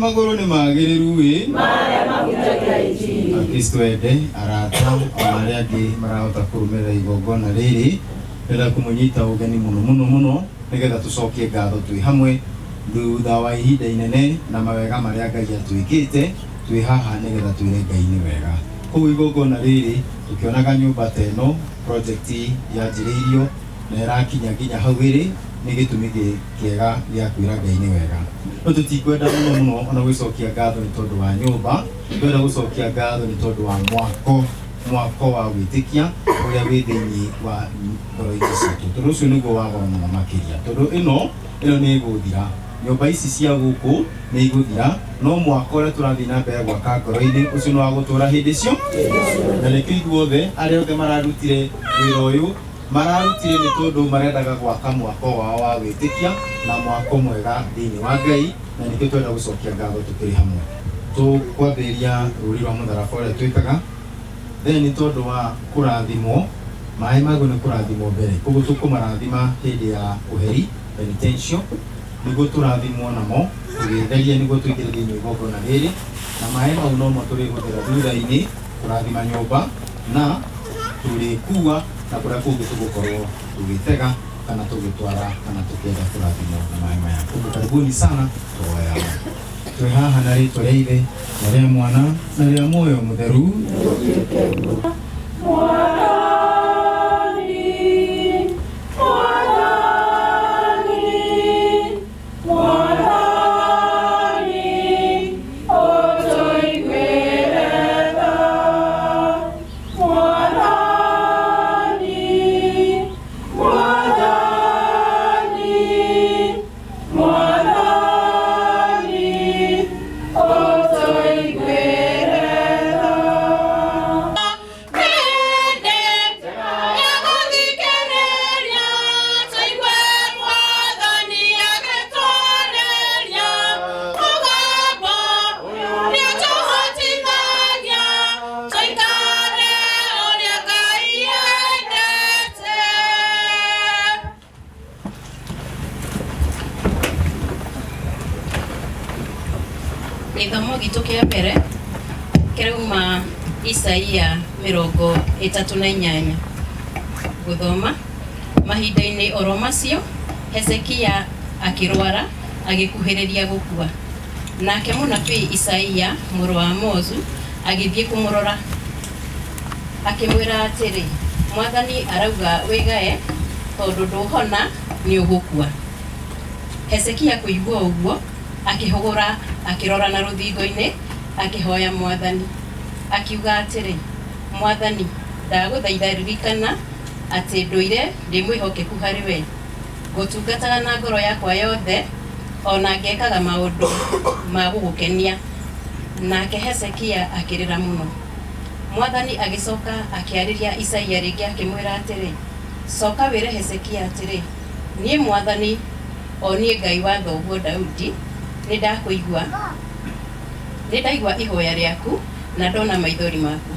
Magũrũ nĩ magĩrĩru ĩ Akristo ende arata ona arĩa angĩ marahota kũrũmĩrĩra igongona rĩrĩ, ndĩrenda kũmũnyita ũgeni mũno mũno mũno nĩgetha tũcokie ngatho twĩ hamwe thutha wa ihinda inene na mawega marĩa Ngai atwĩkĩte twĩ haha nĩgetha twĩre Ngai nĩ wega. Koguo igongona rĩrĩ tũkĩonaga nyũmba ta ĩno project yanjĩrĩirio na ĩrakinya nginya hau ĩrĩ nĩ gĩtũmi kĩega gĩa kwĩra Ngai nĩ wega. No tũtikwenda mũno mũno ona gũcokia ngatho nĩ tondũ wa nyũmba, twenda gũcokia ngatho nĩ tondũ wa mwako, mwako wa gwĩtĩkia ũrĩa wĩ thĩinĩ wa ngoro-inĩ citũ, tondũ ũcio nĩguo wa goro mũno makĩria, tondũ ĩno ĩno nĩ ĩgũthira, nyũmba ici cia gũkũ nĩ igũthira, no mwako ũrĩa tũrathiĩ na mbere gwaka ngoro-inĩ ũcio nĩ wa gũtũra hĩndĩ cio. Na nĩkĩo ithuothe arĩa othe mararutire wĩra ũyũ mararutire nĩ tondũ marendaga gwaka mwako wao wa gwĩtĩkia na mwako mwega thĩinĩ wa Ngai, na nĩkĩo twenda gũcokia ngatho tũkĩrĩ hamwe. Tũkwambĩrĩria rũri rwa mũtharaba ũrĩa twĩkaga, then nĩ tondũ wa kũrathimwo, maĩ maguo nĩ kũrathimwo mbere, koguo tũkũmarathima hĩndĩ ya ũheri, penitential, nĩguo tũrathimwo namo tũgĩtheria nĩguo tũingĩre thĩinĩ wa igongona rĩrĩ, na maĩ mau nomo tũrĩhũthĩra thutha-inĩ kũrathima nyũmba na tũrĩkua na kũrĩa kũngĩ tũgũkorwo tũgĩtega kana tũgĩtwara kana tũkĩenda kũrathimwo na maĩ maya. Koguo karibuni sana tũhoyane. Twĩ haha na rĩtwa rĩa Ithe na rĩa Mwana na rĩa Muoyo Mũtheru. Mwathani, Mwathani, Mwathani, ũtũiguĩre tha. Mwathani, Mwathani, Mwathani, ũtũiguĩre tha. Gĩthomo gitũ kĩa mbere kĩrauma Isaia 38. Gũthoma mahinda-inĩ oro macio Hezekia akĩrwara agĩkuhĩrĩria gũkua. Nake mũnabii Isaia mũrũ wa Amozu agĩthiĩ kũmũrora, akĩmwĩra atĩrĩ, Mwathani arauga wĩgae, tondũ ndũhona nĩũgũkua. Hezekia kũigua ũguo akĩhũgũra akĩrora na rũthingo-inĩ akĩhoya Mwathani, akiuga atĩrĩ, Mwathani, ndagũthaitha ririkana atĩ ndũire ndĩ mwĩhokeku harĩ we, ngũtungataga na ngoro yakwa yothe o na ngekaga maũndũ ma gũgũkenia. Nake Hezekia akĩrĩra mũno. Mwathani agĩcoka akĩarĩria Isaia rĩngĩ akĩmwĩra atĩrĩ, Coka wĩre Hezekia atĩrĩ, 'Niĩ Mwathani, o niĩ Ngai wa thoguo Daudi, nĩndakũigua, nĩndaigua ihoya rĩaku na ndona maithori maku.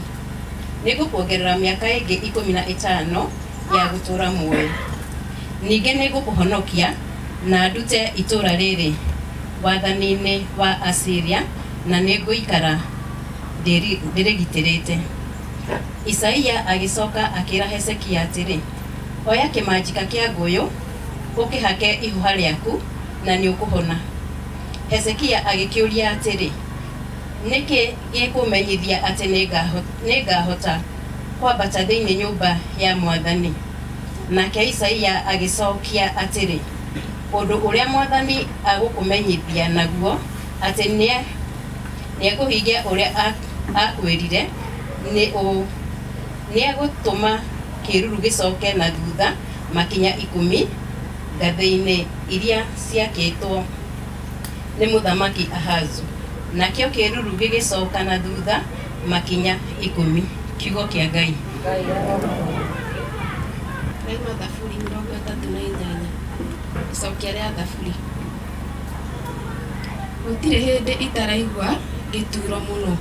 Nĩngũkuongerera mĩaka ĩngĩ 15 ya gũtũũra muoyo. Ningĩ nĩngũkũhonokia na ndute itũũra rĩrĩ wathani-inĩ wa Asiria, na nĩngũikara ndĩrĩgitĩrĩte. Isaia agĩcoka akĩĩra Hezekia atĩrĩ, Oya kĩmanjĩka kĩa ngũyũ ũkĩhake ihũha rĩaku, na nĩũkũhona. Hezekia agĩkĩũria atĩrĩ, Nĩ kĩ gĩkũmenyithia atĩ nĩngahota kwambata thĩinĩ nyũmba ya Mwathani? Nake Isaia agĩcokia atĩrĩ, Ũndũ ũrĩa Mwathani agũkũmenyithia naguo atĩ nĩekũhingia ũrĩa akwĩrire nĩ ũũ, nĩegũtũma kĩĩruru gĩcoke na thutha makinya 10 ngathĩ-inĩ iria ciakĩtwo nĩ mũthamaki Ahazu. Nakĩo kĩĩruru gĩgĩcoka na thutha makinya 10. Kiugo kĩa Ngai. Raima Thaburi 38. Icokia rĩa Thaburi. Gũtirĩ hĩndĩ itaraigua gĩturo mũno.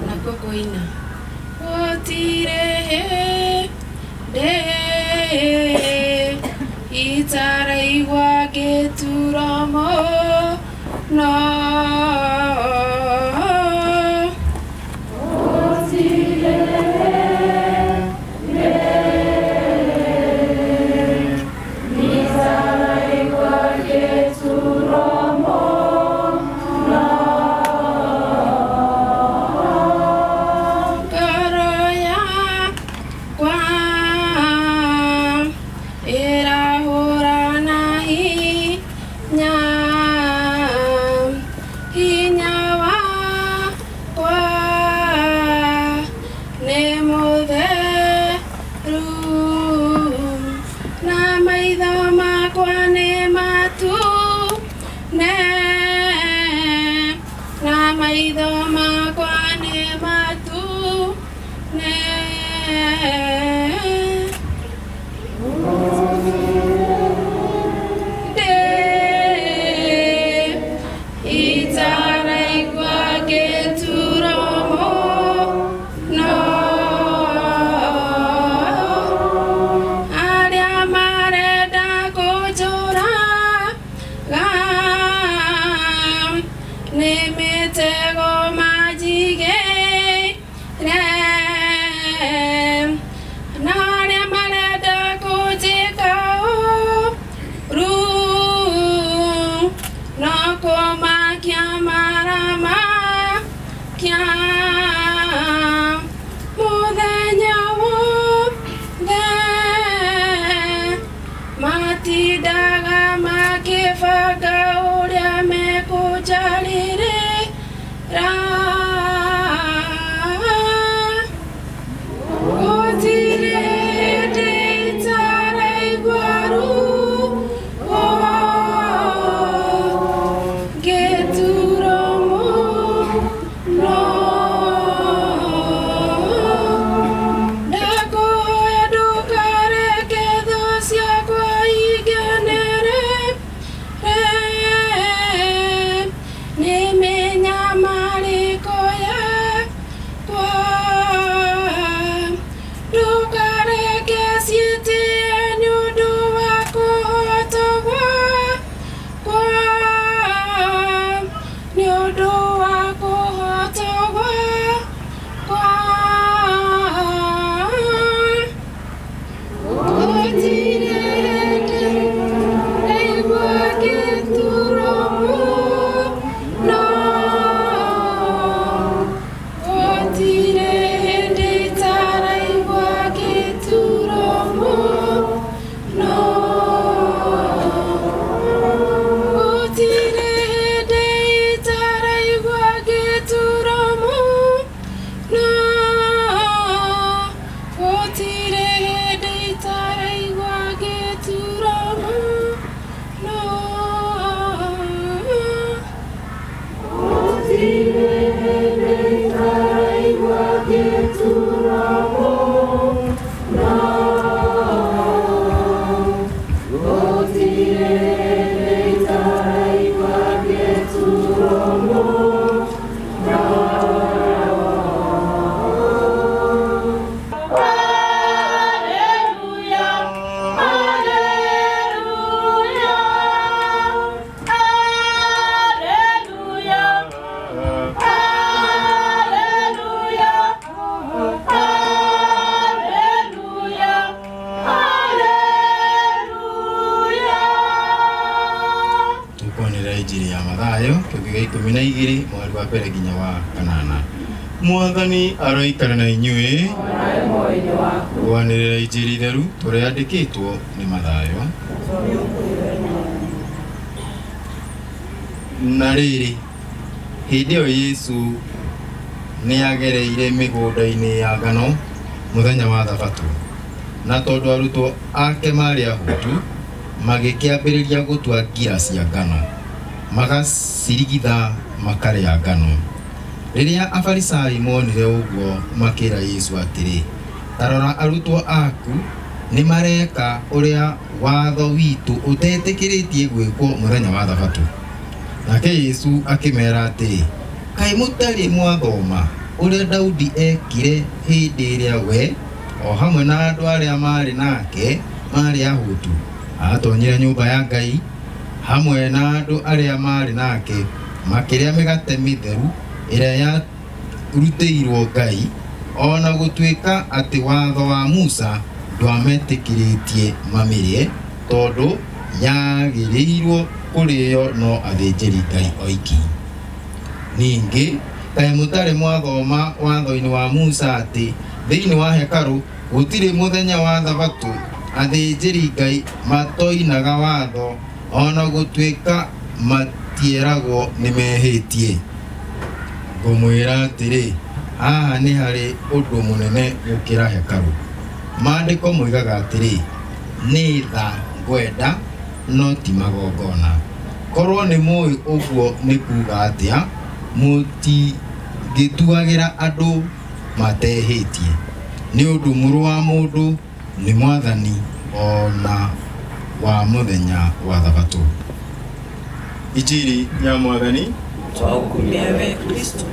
Nakuo kũina. Gũtirĩ hĩndĩ itaraigua gĩturo mũno. 12 mweri wa mbere nginya wa kanana. Mwathani aroikara na inyuĩ gwanĩrĩra injiri theru tũrĩa yandĩkĩtwo nĩ Mathayo. Na rĩrĩ, hĩndĩ ĩyo Yesu nĩagereire mĩgũnda-inĩ ya ngano mũthenya wa Thabatũ, na tondũ arutwo ake maarĩ ahũtu, magĩkĩambĩrĩria gũtua ngira cia ngano, magacirigitha makarĩa ngano. Rĩrĩa Afarisai monire ũguo, makĩra Yesu atĩrĩ, ta rora, arutwo aku nĩ mareka ũrĩa watho witũ ũtetĩkĩrĩtie gwĩkwo mũthenya wa Thabatũ. Nake Yesu akĩmera atĩrĩ, kaĩ mũtarĩ mwathoma ũrĩa Daudi ekire hĩndĩ ĩrĩa we o hamwe na andũ arĩa maarĩ nake maarĩ ahũtu? Aatonyire nyũmba ya Ngai hamwe na andũ arĩa maarĩ nake, Makĩrĩa mĩgate mĩtheru ĩrĩa yarutĩirwo Ngai, ona gũtuĩka atĩ watho wa Musa ndwametĩkĩrĩtie mamĩrĩe, tondũ yagĩrĩirwo kũrĩo no athĩnjĩri Ngai oiki. Ningĩ kaĩ mũtarĩ mwathoma watho-inĩ wa Musa atĩ thĩinĩ wa hekarũ gũtirĩ mũthenya wa thabatũ athĩnjĩri Ngai matoinaga watho, ona gũtuĩka matieragwo nĩmehĩtie? Ngũmwĩra atĩrĩ, haha nĩ harĩ ũndũ mũnene gũkĩra hekarũ. Maandĩko moigaga atĩrĩ, nĩ tha ngwenda no ti magongona. Korwo nĩ mũĩ ũguo nĩ kuuga atĩa, mũtingĩtuagĩra andũ matehĩtie. Nĩ ũndũ Mũrũ wa Mũndũ nĩ mwathani ona wa mũthenya wa thabatũ. Injiri ya Mwathani. Twakumia we Kristo.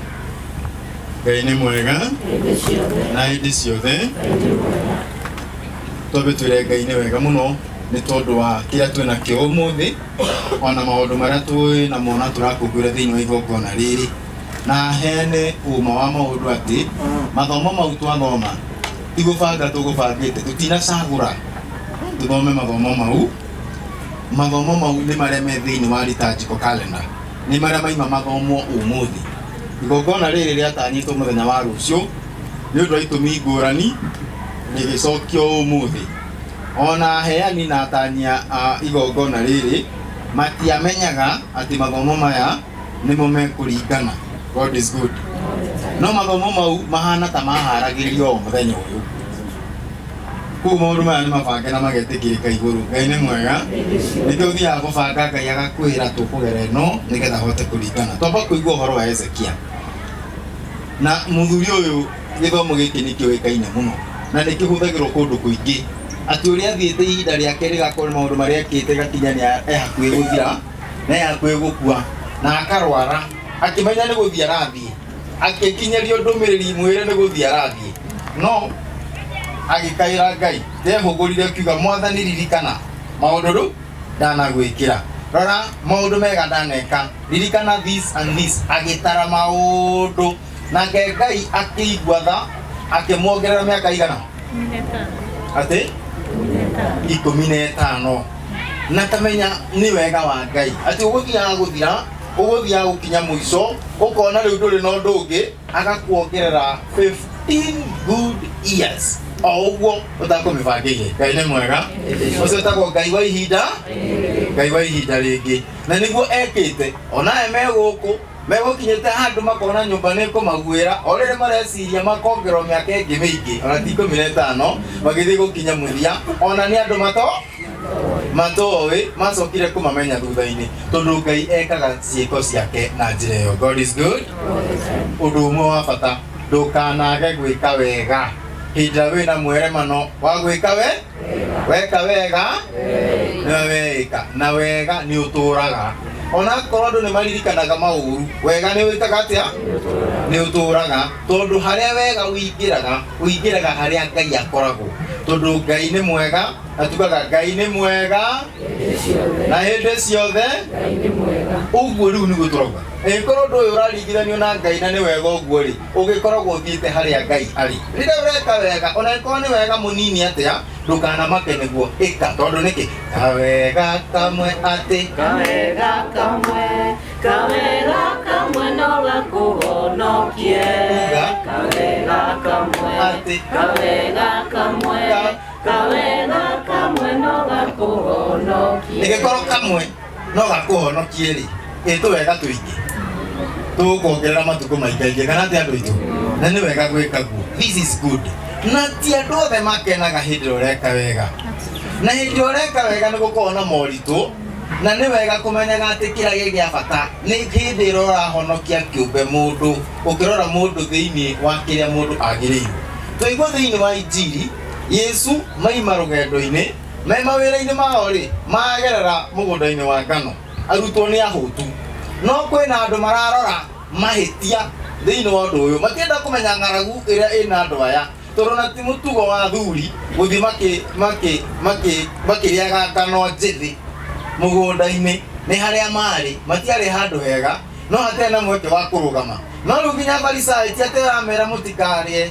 Ngai nĩ mwega na hĩndĩ ciothe. Twambe twĩre Ngai nĩ wega mũno nĩ tondũ wa kĩrĩa twĩ nakĩo ũmũthĩ, ona maũndũ marĩa twĩ namo na tũrakũngũĩra thĩinĩ wa igongona rĩrĩ, na heane ũma wa maũndũ atĩ mathomo mau twathoma ti gũbanga tũgũbangĩte, tũtinacagũra tũthome mathomo mau. Mathomo mau nĩ marĩa me thĩinĩ wa liturgical calendar, nĩ marĩa maima mathomwo ũmũthĩ. Igongona rĩrĩ rĩatanyĩtwo mũthenya wa rũciũ nĩ ũndũ wa itũmi ngũrani rĩgĩcokio ũmũthĩ. Ona aheani na atanyia a igongona rĩrĩ matiamenyaga atĩ mathomo maya nĩmo mekũringana. God is good. No mathomo mau mahana ta maharagĩrĩrio o mũthenya ũyũ. Koguo maũndũ maya nĩ mabange na magetĩkĩrĩka igũrũ. Ngai nĩ mwega. Nĩkĩo ũthiaga gũbanga Ngai agakwĩra tũkũgera ĩno nĩgetha hote kũringana. Twamba kũigua ũhoro wa Hezekia. Na mũthuri ũyũ gĩthomo gĩkĩ nĩ kĩũĩkaine mũno na nĩ kĩhũthagĩrwo kũndũ kũingĩ, atĩ ũrĩa athiĩte ihinda rĩake rĩgakorwo maũndũ marĩa ekĩte gakinya nĩ e hakuhĩ gũthira na e hakuhĩ gũkua na akarwara, akĩmenya nĩ gũthiĩ arathiĩ, akĩkinyĩrio ndũmĩrĩri mwĩre nĩ gũthiĩ arathiĩ, no agĩkaĩra Ngai, ndehũgũrire akiuga, Mwathani, ririkana maũndũ rĩu ndanagwĩkĩra, rora maũndũ mega ndaneka, ririkana this and this. Agĩtara maũndũ, nake Ngai akĩigua tha, akĩmuongerera mĩaka igana atĩ 15. Na tamenya nĩ wega wa Ngai atĩ ũgũthiaga gũthira, ũgũthiaga gũkinya mũico, ũkona rĩu ndũrĩ na ũndũ ũngĩ, agakuongerera 15 good years o ũguo ũtakũmĩbangĩire. Ngai nĩ mwega. Ũcio ũtagwo Ngai wa ihinda, Ngai wa ihinda rĩngĩ, na nĩguo ekĩte. Onawe me gũkũ megũkinyĩte handũ makona nyũmba nĩ kũmaguĩra, o rĩrĩ mareciria makongerwo mĩaka ĩngĩ mĩingĩ, ona ti 15, magĩthiĩ gũkinya mũthia, ona nĩ andũ mato matoĩ macokire kũmamenya thutha-inĩ, tondũ Ngai ekaga ciĩko ciake na njĩra ĩyo. God is good. Ũndũ ũmwe wa bata, ndũkanage gwĩka wega hĩndĩ ĩrĩa wĩna mweremano wa gwĩka we weka wega, nĩwe weĩka na wega nĩ ũtũraga. Onakorwo andũ nĩ maririkanaga maũru, wega nĩ wĩkaga atĩa? Nĩ ũtũraga, tondũ harĩa wega ũingĩraga, ũingĩraga harĩa Ngai akoragwo, tondũ Ngai nĩ mwega, na tugaga Ngai nĩ mwega na hĩndĩ ciothe. Ũguo rĩu nĩguo tũrauga, ĩkorwo ũndũ ũyũ ũraringithanio na Ngai na nĩ wega ũguo rĩ, ũgĩkoragwo ũthiĩte harĩa Ngai arĩ. Rĩrĩa ũreka wega, ona ĩkorwo nĩ wega mũnini atĩa, ndũkanamake nĩguo ĩka, tondũ nĩkĩ? Kawega kamwe atĩ Kawega kamwe, kawega kamwe no gakũhonokie. Kawega kamwe, atĩ kawega kamwe, kawega kamwe no gakũhonokie. Ĩgĩkorwo kamwe no gakũhonokie rĩ, ĩ tũwega tũingĩ tũkuongerera matukũ maingaingĩ kana atĩ andũ aitũ? Na nĩ wega gwĩka guo. This is good. Na ti andũ othe makenaga hĩndĩ ĩrĩa ũreka wega, na hĩndĩ ĩrĩa ũreka wega nĩ gũkoragwo na moritũ, na nĩ wega kũmenyaga atĩ kĩrĩa gĩ gĩa bata nĩ hĩndĩ ĩrĩa ũrahonokia kĩũmbe mũndũ, ũkĩrora mũndũ thĩinĩ wa kĩrĩa mũndũ agĩrĩirwo. Twaigua thĩinĩ wa injiri, Yesu maima rũgendo-inĩ me mawĩra-inĩ mao rĩ, magerera mũgũnda-inĩ wa ngano, arutwo nĩ ahũtu, no kwĩna andũ mararora mahĩtia thĩinĩ wa ũndũ ũyũ, matienda kũmenya ng'aragu ĩrĩa ĩna andũ aya, tondũ na ti mũtugo wa athuri gũthiĩ makĩrĩaga ngano njĩthĩ mũgũnda-inĩ. Nĩ harĩa marĩ matiarĩ handũ hega. No hatirĩ na mweke wa kũrũgama. No rĩu nginya Farisai ti atĩ aramera mũtikarĩe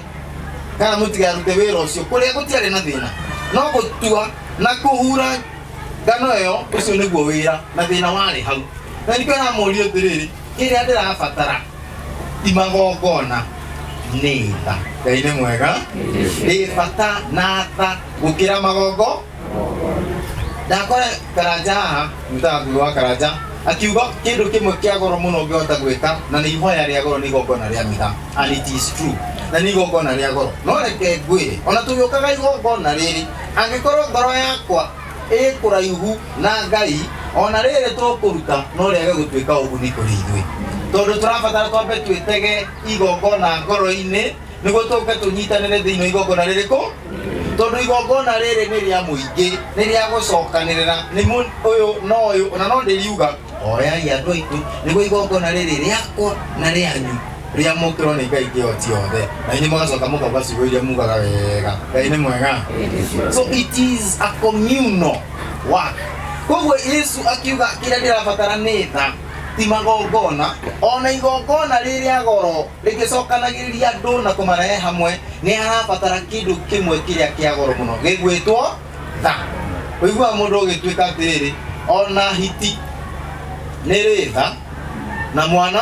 kana mũtikarute wĩra ũcio, kũrĩa gũtiarĩ na thĩna, no gũtua na kũhura ngano ĩyo, ũcio nĩguo wĩra na thĩna warĩ hau. Na nĩkĩo aramũria atĩrĩrĩ, kĩrĩa ndĩrabatara ti magongona, nĩ tha. Ngai nĩ mwega, ndĩ bata na tha gũkĩra magongo. Ndakora Karanja haha, mũtaga wa Karanja akiuga kĩndũ kĩmwe kĩa goro mũno ũngĩhota gwĩka, na nĩ ihoya rĩa goro, nĩ igongona rĩa mitha. And it is true, na nĩ igongona rĩa goro. No reke ngwĩre, ona tũgĩũkaga igongona rĩrĩ, angĩkorwo ngoro yakwa ĩ kũraihu na Ngai, ona rĩrĩ tũkũruta no rĩage gũtuĩka ũguni kũrĩ ithuĩ, tondũ tũrabatara twambe twĩtege igongona ngoro-inĩ nĩguo tũke tũnyitanĩre thĩinĩ wa igongona rĩrĩkũ, tondũ igongona rĩrĩ nĩ rĩa mũingĩ, nĩ rĩa gũcokanĩrĩra, nĩ ũyũ na ũyũ. Ona no ndĩriuga, oyai andũ aitũ nĩguo igongona rĩrĩ rĩakwa na rĩanyu rĩamũkĩrwo nĩ Ngai kĩhoti othe, na inyuĩ mũgacoka mũkauga ciugo iria mugaga wega. Ngai nĩ mwega. So it is a communal work. Koguo Yesu akiuga kĩrĩa ndĩrabatara nĩ tha, ti magongona. Ona igongona rĩrĩa goro rĩngĩcokanagĩrĩria andũ na kũmarehe hamwe, nĩ harabatara kĩndũ kĩmwe kĩrĩa kĩa goro mũno gĩgwĩtwo tha. Ũiguaga mũndũ ũgĩtuĩka atĩrĩrĩ, ona hiti nĩ rĩ tha na mwana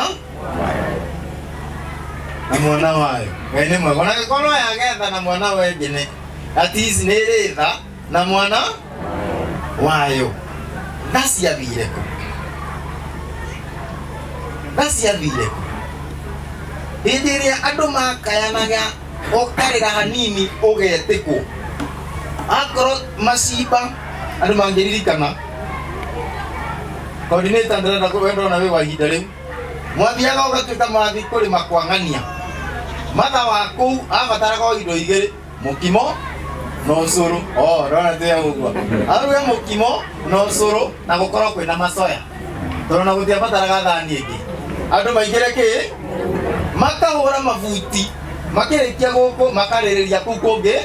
na mwana wayo. Ngai nĩ mwega. Ona gĩkorwo yagetha na mwana wengene, at least nĩ rĩ tha na mwana wayo. Tha ciathire kũ? Tha ciathire kũ hĩndĩ ĩrĩa andũ makayanaga, ũkarĩra hanini ũgetĩkwo? Akorwo macimba andũ mangĩririkana, coordinator, ndĩrenda we ndona wĩ wa ihinda rĩu, mwathiaga ũgatuĩka mũrathiĩ kũrĩma kwa ng'ania, matha wa kũu abataraga o indo igĩrĩ, mũkimo na ũcũrũ. Oh, ndona tĩ ũguo, aruge mũkimo na ũcũrũ na gũkorwo kwĩna macoya, tondũ na gũtiabataraga thani ĩngĩ. Andũ maingĩre kĩ makahũra mabuti, makĩrĩkia gũkũ makarĩrĩria kũu kũngĩ.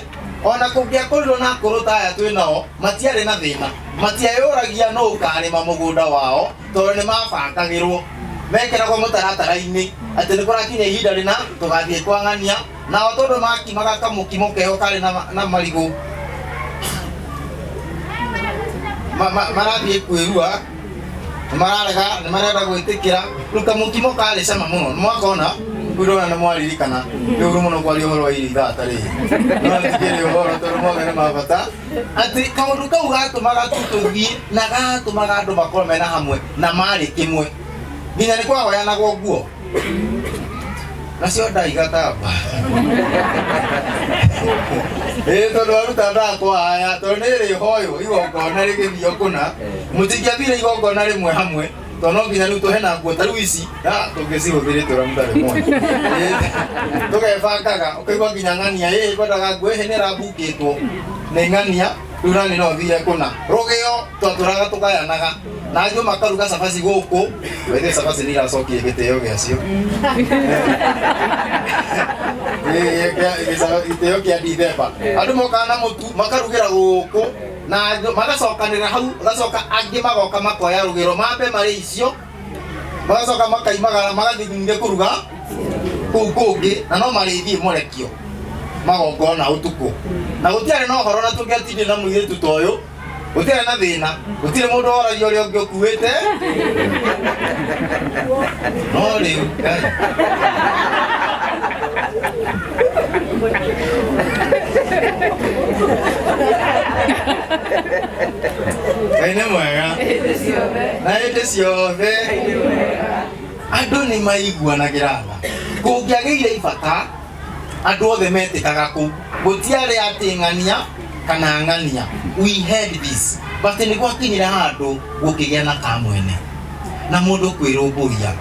Ona kũngĩakorirwo na akũrũ ta aya twĩ nao, matiarĩ na thĩna, matieyũragia nũ ũkarĩma mũgũnda wao, tondũ nĩ mabangagĩrwo, mekĩragwo mũtaratara-inĩ atĩ nĩ kũrakinya ihinda rĩna tũgathiĩ kwa ng'ania. Nao tondũ makimaga kamũkimo keho karĩ na marigũ, marathiĩ kwĩrua, nĩ mararega, nĩ marenda gwĩtĩkĩra. Rĩu kamũkimo karĩ cama mũno, nĩ mwakona rĩu, ndona nĩ mwaririkana. Nĩ ũru mũno kwaria ũhoro wa irio ithaa ta rĩrĩ, no tikĩrĩ ũhoro tondũ mothe nĩ ma bata, atĩ kaũndũ kau gatũmaga tu tũthiĩ na gatũmaga andũ makorwo mena hamwe na marĩ kĩmwe, nginya nĩ kwahoyanagwo nguo nacio ndaigatamba ĩĩ, tondũ waruta ndakwaya, tondũ nĩ rĩhoywo igongona rĩgĩthio kũna, mũtingĩathire igongona rĩmwe hamwe, tondũ no nginya rĩu tũhe na nguo ta rĩu ici na tũngĩcihũthĩrĩte ũrĩa mũtarĩ mona. Tũgebangaga, ũkaigua nginya ng'ania ĩ ngwendaga nguo ĩhĩ nĩ ĩrambukĩtwo nĩ ng'ania, rĩu nani no thire kũna rũgĩo twatũraga tũgayanaga na angĩ makaruga cabaci gũkũ. Wethe cabaci nĩ iracokia gĩtĩo gĩacio. Gĩtĩo kĩa Dithemba, andũ mokaga na mũtu makarugĩra gũkũ na andũ magacokanĩra hau, gacoka angĩ magoka makoya rũgĩro mambe marĩ icio, magacoka makaimagara magathiĩ ningĩ kũruga kũu kũngĩ, na no marĩthiĩ mũrekio magongona ũtukũ, na gũtiarĩ na ũhoro na tũngĩatindire na mũirĩtu ta ũyũ, gũtiarĩ na thĩna, gũtirĩ mũndũ woragia ũrĩa ũngĩ ũkuĩte. No rĩu Ngai. Ngai nĩ mwega na hĩndĩ ciothe. Andũ nĩ maiguanagĩra tha. Kũngĩagĩire ibata, andũ othe metĩkaga kũu, gũtiarĩ atĩ ng'ania kana ng'ania. We had this, but nĩ gwakinyire handũ gũkĩgĩa na kamwene na mũndũ kwĩrũmbũiya,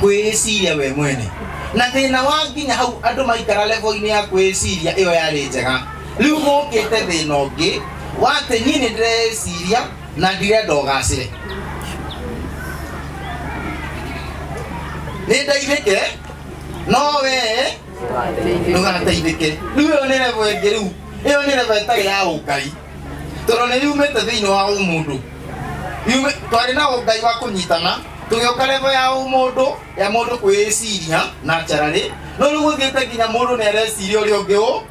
kwĩĩciria we mwene, na thĩna wa nginya hau andũ maikara level-inĩ ya kwĩĩciria ĩyo yarĩ njega. Rĩu gũkĩte thĩna ũngĩ wa atĩ niĩ nĩ ndĩreciria na ndirenda ũgacĩre, nĩ ndeithĩke no wee ndũgateithĩke. Rĩu ĩyo nĩ level ĩngĩ, rĩu ĩyo nĩ level ĩtarĩ ya ũngai, tondũ nĩ yumĩte thĩinĩ wa ũmũndũ. Twarĩ na ũngai wa kũnyitana. Tũgĩũka level ya ũmũndũ ya mũndũ kwĩciria naturally, no rĩu gũthiĩte nginya mũndũ nĩ areciria ũrĩa ũngĩ ũ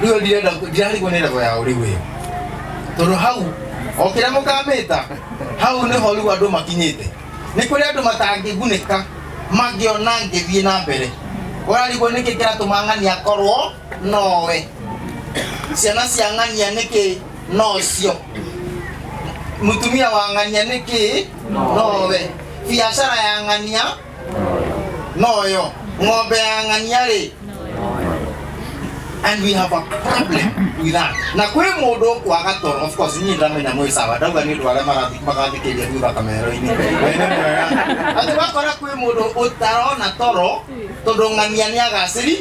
rĩu ndirenda ndirarigwo nĩ level ya ũrĩu ĩyo, tondũ hau o kĩrĩa mũkamĩta hau nĩho rĩu andũ makinyĩte. Nĩ kũrĩ andũ matangĩgunĩka mangĩona ngĩthiĩ na mbere. Ũrarigwo nĩkĩ kĩratũma ng'ania akorwo nowe, ciana cia ng'ania nĩkĩ nocio, mũtumia wa ng'ania nĩkĩ nowe, biacara ya ng'ania noyo, ng'ombe ya ng'ania rĩ. And we have a problem with that. Na kwĩ mũndũ ũkwaga toro, of course niĩ ndamenya mwĩ sawa, ndauga nĩ ũndũ arĩa magathikĩrĩria thutha kamero-inĩ. Ngai nĩ mwega. Atĩ wakora kwĩ mũndũ ũtarona toro tondũ ng'ania nĩ agacĩri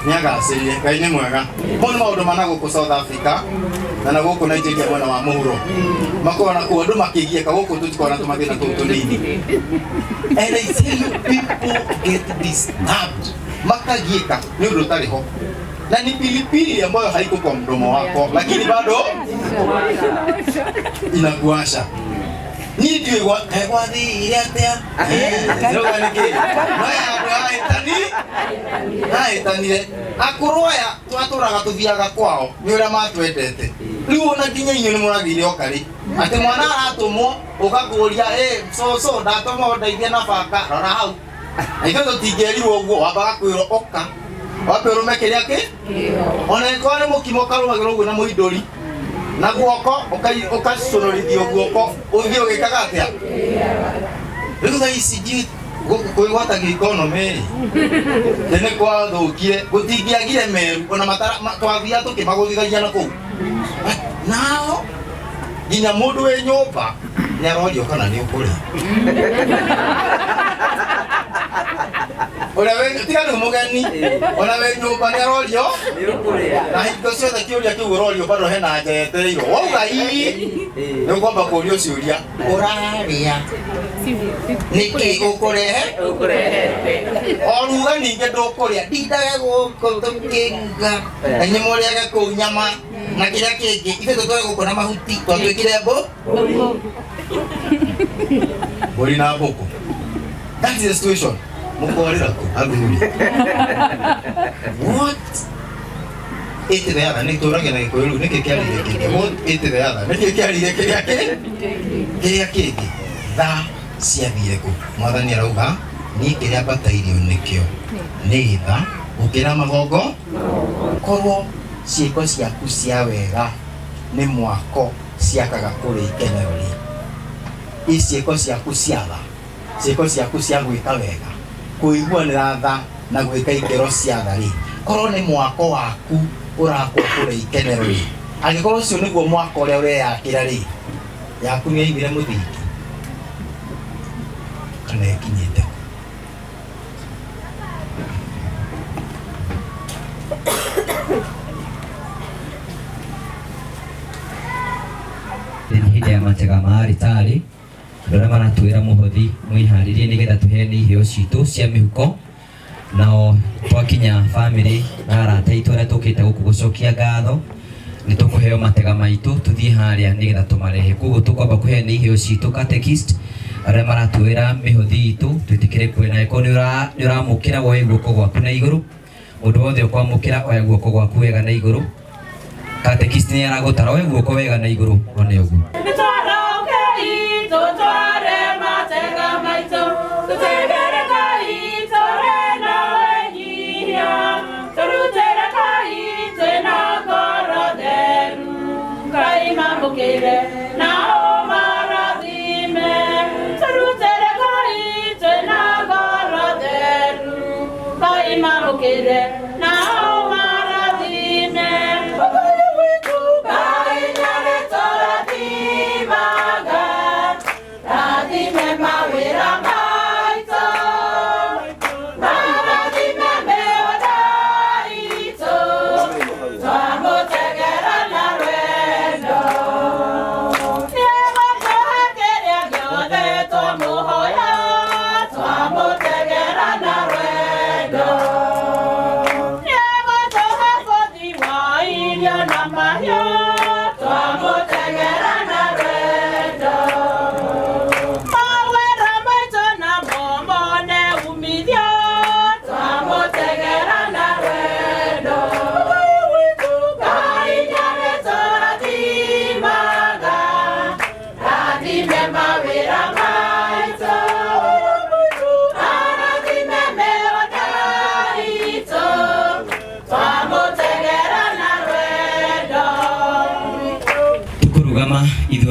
nĩ agacĩrire. Ngai nĩ mwega. Mau nĩ maũndũ ma na gũkũ South Africa na na gũkũ Nigeria mwena wa mũhuro makoragwo na kuo andũ makĩgiĩka, gũkũ tũtikoragwo na tũmathĩna tũu tũnini. And I tell you, people get disturbed, makagiĩka nĩ ũndũ ũtarĩ ho, na ni pilipili ambayo haiko kwa mdomo wako lakini bado inakuasha. Niĩ ndiũĩ gwathire atĩa. Ndĩrauga nĩkĩ no ya andũ ahĩtani ahĩtanire akũrũ aya twatũraga tũthiaga kwao nĩ ũrĩa matwendete. Rĩu ona nginya inyuĩ nĩ mũragĩire okarĩ atĩ mwana aratũmwo ũgakũria ĩ cũcũ ndatũmwo ndeithie na banga, rora hau. Na ithuĩ tũtingĩerirwo ũguo, wambaga kwĩrwo ũka wambe ũrũme kĩrĩa kĩ ona ĩkorwo nĩ mũkimo ũkarũmagĩrwo ũguo na mũindũri na guoko ũkaconorithio guoko ũthiĩ ũgĩkaga atĩa. Rĩu thaa ici ndiũĩ kwĩgwatagia economy rĩ tene kwathũkire, gũtingĩagire meru ona matara twathiaga tũkĩmagũthithagia na kũu. But now nginya mũndũ wĩ nyũmba nĩ arorio kana nĩ ũkũrĩa. Ũrĩa wĩ tiga rĩu mũgeni ona wĩ nyũmba nĩ arorio, na hingo ciothe kĩũria kĩu ũrorio bado hena anja yetereirwo. Wauga ii nĩ ũkwamba kũrio ciũria, ũrarĩa nĩkĩ ũkũrehe o ruga ningĩ ndũkũrĩa, ndindage gũkũ tũkĩruga na inyuĩ mũrĩage kũu nyama na kĩrĩa kĩngĩ, ithuĩ tũtware gũkũ na mahuti twatuĩkire mbũri na mbũkũ. That is the situation. Mũkorĩra kũ athuri? What ate the other? Nĩ tũragia na Gĩkũyũ rĩu nĩkĩ kĩarire kĩngĩ? What ate the other? Nĩkĩ kĩarire kĩrĩa kĩ kĩrĩa kĩngĩ? Tha ciathire kũ? Mwathani arauga niĩ kĩrĩa mbatairio nĩkĩo nĩ tha gũkĩra magongo. Korwo ciĩko ciaku cia wega nĩ mwako ciakaga kũrĩ ikenero rĩ, i ciĩko ciaku cia tha, ciĩko ciaku cia gwĩka wega, kũiguanĩra tha na gwĩka ikĩro cia tha rĩ, korwo nĩ mwako waku ũrakwo kũrĩ ikenero rĩ, angĩkorwo ũcio nĩguo mwako ũrĩa ũreyakĩra rĩ, yaku nĩ yaimire mũthingi kana ĩkinyĩte kũ? Nĩ hĩndĩ ya matega ma ritari, andũ arĩa maratwĩra mũhothi mwĩharĩrie nĩgetha tũheane iheo citũ cia mĩhuko. Nao twakinya bamĩrĩ na arata aitũ arĩa tũkĩte gũkũ gũcokia ngatho, nĩ tũkũheo matega maitũ tũthiĩ harĩa nĩgetha tũmarehe. Koguo tũkwamba kũheana iheo citũ catechist arĩa maratwĩra mĩhothi itũ twĩtĩkĩre kuona. Angĩkorwo nĩ ũramũkĩra woe guoko gwaku na igũrũ, mũndũ wothe ũkwamũkĩra oya guoko gwaku wega na igũrũ. Catechist nĩ aragũtara, oya guoko wega na igũrũ one ũguo. Nĩtwarokei tũtware matega maitũ, tũtegere Ngai tũrĩ na wĩnyihia, tũrutĩre Ngai twĩna ngoro theru, Ngai mamũkĩre na ũmarathime, tũrutĩre Ngai twĩna ngoro theru, Ngai mamũkĩre na ũmarathime. Ngai witũ Ngai nĩarĩtũrathimaga, rathime mawĩra maitũ, marathime mĩgũnda itũ, twamũtegera na rwendo. Nĩegũtũhe kĩrĩa gĩothe twamũhoya, twamũtegera na rwendo.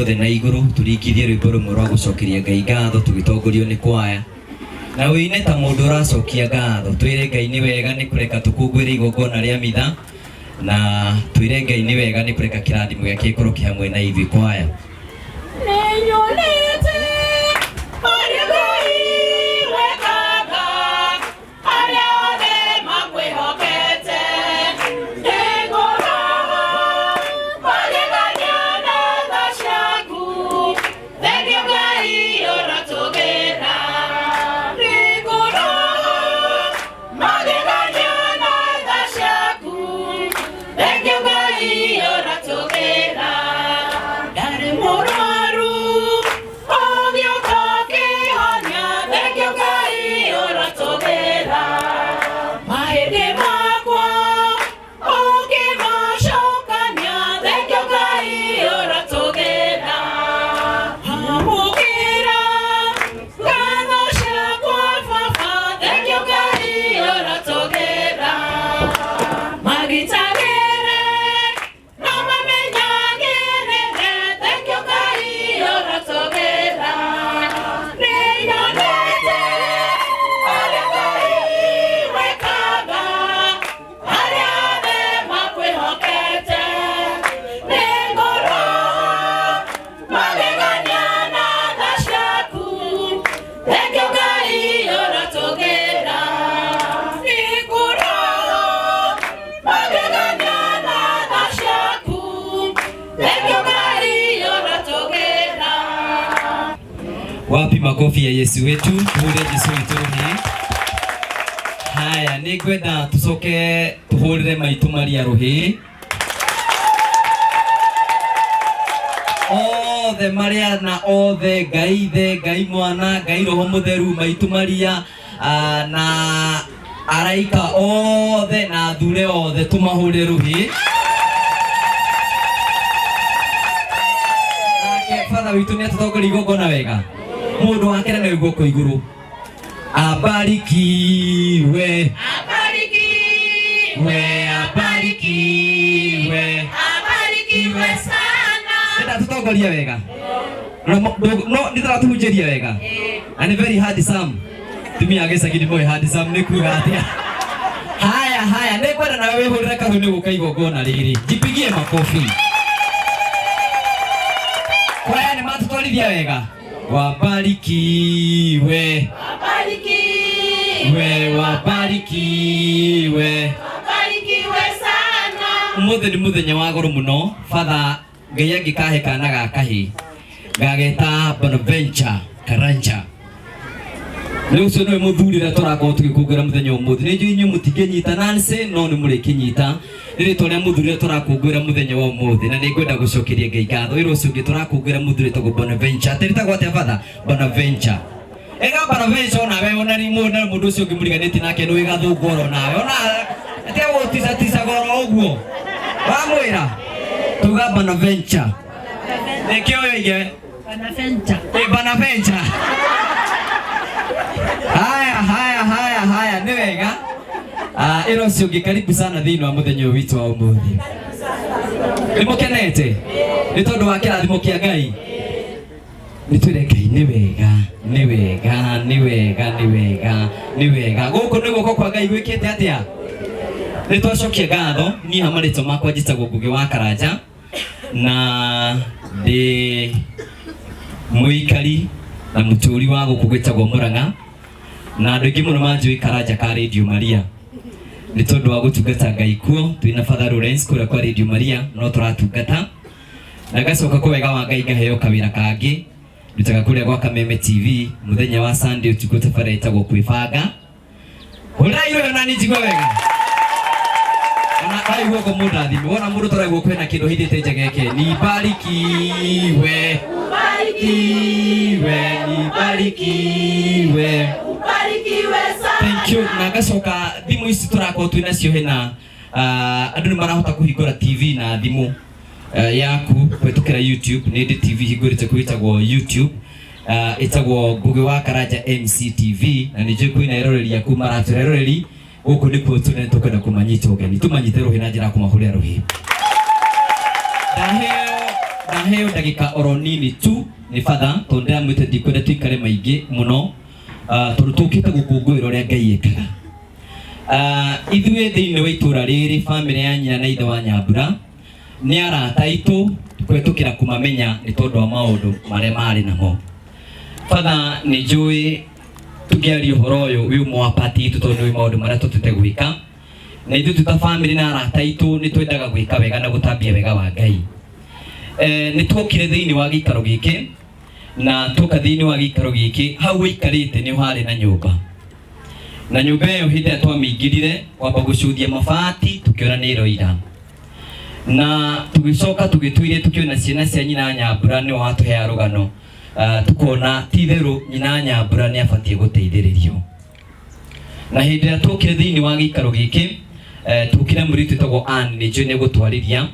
Ithuothe na igũrũ tũringithie rwĩmbo rũmwe rwa gũcokeria Ngai ngatho tũgĩtongorio nĩ kwaya. Na wĩine ta mũndũ ũracokia ngatho, twĩre Ngai nĩ wega nĩ kũreka tũkũngũĩre igongona rĩa mitha, na twĩre Ngai nĩ wega nĩ kũreka kĩrathimo gĩake gĩkorwo kĩ hamwe na ithuĩ kwaya. Nĩnyonete ũrĩa Ngai wekaga, arĩa othe makwĩhokete. Nĩngũroha magegania na tha ciaku, thengiũ Ngai ũrotũgĩra. Nĩngũroha magegania na tha ciaku, thengiũ Ngai ũrotũgĩra. Ndarĩ mũrwaru ũgĩũka ũkĩhonia, thengiũ Ngai ũrotũgĩra. Mahĩndĩ makwa ũkĩmacokania, thengiũ Ngai ũrotũgĩra. Amũkĩra ngatho ciakwa Baba, thengiũ Ngai ũrotũgĩra. Magitagĩre no mamenyagĩrĩre, thengiũ Ngai ũrotũgĩra. Nĩnyonete ũrĩa Ngai wekaga, arĩa othe makwĩhokete. Nĩngũroha magegania na tha ciaku, thengiũ Ngai ũrotũgĩra. Nĩngũroha magegania na tha ciaku, thengiũ Ngai ũrotũgĩra. Wapi makofi ya Yesu wetu, tuhũre Jesu witũ rũhĩ. Haya, nĩ ngwenda tũcoke tũhũrĩre maitũ Maria rũhĩ. Othe marĩa na othe, Ngai Ithe, Ngai Mwana, Ngai Roho Mũtheru, maitũ Maria, na araika othe na athure othe tũmahũre rũhĩ. Nake batha witũ nĩ atũtongoria igongona wega. Mũndũ wa kerĩ nĩ guoko igũrũ. Abarikiwe, Abarikiwe, abarikiwe. abarikiwe sana. Nĩ ndatũtongoria wega. No no nĩ ndĩratũhunjĩria wega. Na nĩ very handsome. Tumia a gĩcagi nĩ moĩ handsome nĩ kuga atĩa. Haya haya, nĩ ngwenda nawe wĩhũrĩre kahũ nĩ gũka igongona rĩrĩ. Jipigie makofi. Kwaya nĩ matũtwarithia wega. Wabarikiwe, Abarikiwe, we wabarikiwe. abarikiwe sana. Umuthi nĩ mũthenya wa goro mũno. Father, Ngai angĩkahe kana ga kahĩ gageta Bonaventure Karanja. Rĩu ũcio nĩwe mũthuri ũrĩa tũrakorwo tũgĩkũngũĩra mũthenya wa ũmũthĩ. Nĩ njũĩ inyuĩ mũtingĩnyita Nancy, no nĩ mũrĩkĩnyita. Nĩ rĩtwa rĩa mũthuri ũrĩa tũrakũngũĩra mũthenya wa ũmũthĩ, na nĩ ngwenda gũcokeria Ngai ngatho. Wĩra ũcio ũngĩ tũrakũngũĩra mũthuri wĩtagwo Bonaventure. Atĩ rĩtagwo atĩa Father? Bonaventure. Ega Bonaventure onawe ona nĩ mũndũ na mũndũ ũcio ũngĩ mũriganĩtie nake nĩ wĩ gathũngũ oro nawe. Ona atiga gũticaticaga oro ũguo. Wamwĩra? Tuga Bonaventure. Nĩkĩo yoige Bonaventure. Eh, Bonaventure. Haya, haya, haya, haya, nĩ wega. Ĩra ũcio ũngĩ karibu sana thĩinĩ wa mũthenya ũyũ witũ wa ũmũthĩ. Nĩ mũkenete? Nĩ tondũ wa kĩrathimo kĩa Ngai? Nĩ twĩre Ngai nĩ wega, nĩ wega, nĩ wega, nĩ wega, nĩ wega. Gũkũ nĩ guoko kwa Ngai gwĩkĩte atĩa? Nĩ twacokia ngatho, niĩ ha marĩtwa makwa njĩtagwo Ngũgĩ wa Karanja na ndĩ mũikari na mũtũri wa gũkũ gwĩtagwo Mũrang'a, na andũ aingĩ mũno manjũĩ Karanja ka Radio Maria nĩ tondũ wa gũtungata Ngai kuo. Twĩna Father Lawrence kũrĩa kwa Radio Maria no tũratungata, na ngacoka kwa wega wa Ngai ngaheo kawĩra kangĩ ndutaga kũrĩa gwa Kameme TV mũthenya wa Sunday ũtukũ tabarĩra ĩtagwo Kwĩbanga. Hũrai rũhĩ na niĩ njigue wega. Ona ndaigua ũguo mũndũ athime. Wona mũndũ tũraigua kwĩna kĩndũ hithĩte njegeke. Nibarikiwe. Ubarikiwe, Nibarikiwe. ubarikiwe sana. Thank you. Na ngacoka thimũ ici tũrakorwo twĩ nacio hena andũ nĩ marahota kũhingũra TV na thimũ yaku kũhĩtũkĩra YouTube. Nĩ ndĩ TV hingũrĩte kũu ĩtagwo YouTube. Ĩtagwo Ngũgĩ wa Karanja MCTV, na nĩ njũĩ kwĩna eroreri aku maratwĩra eroreri gũkũ nĩkuo tũrĩ na tũkwenda kũmanyita ũgeni. Tũmanyite rũhĩ na njĩra ya kũmahũrĩra rũhĩ. Ndaheo Ndaheo ndagĩka oro nini tu nĩ batha tondũ ndĩramwĩte ndikwenda tũikare maingĩ mũno, tondũ tũkĩte gũkũngũĩra ũrĩa Ngai ekaga. Ithuĩ thĩinĩ wa itũra rĩrĩ, bamĩrĩ ya nyina na ithe wa Nyambura nĩ arata aitũ kũhetũkĩra kũmamenya nĩ tondũ wa maũndũ marĩa marĩ namo. Batha nĩ njũĩ tũkĩaria ũhoro ũyũ wĩ ũmwe wa pati itũ tondũ nĩ maũndũ marĩa tũtĩte gwĩka, na ithuĩ twĩ ta bamĩrĩ na arata aitũ nĩ twendaga gwĩka wega na gũtambia wega wa Ngai. Nĩ tuokire thĩinĩ wa gĩikaro gĩkĩ, na tuoka thĩinĩ wa gĩikaro gĩkĩ hau wĩikarĩte nĩ harĩ na nyũmba, na nyũmba ĩyo hĩndĩ ĩrĩa twamĩingĩrire kwamba gũcuthia mabati tũkĩona nĩ ĩroira, na tũgĩcoka tũgĩtuire tũkĩona ciana cia nyina Nyambura nĩo watũheaga rũgano. Tukona ti itherũ nyina Nyambura nĩ abatiĩ gũteithĩrĩrio. Na hĩndĩ ĩrĩa tuokire thĩinĩ wa gĩikaro gĩkĩ, tukire mũirĩtu wĩtagwo Ann nĩ njũĩ nĩ egũtwarĩria.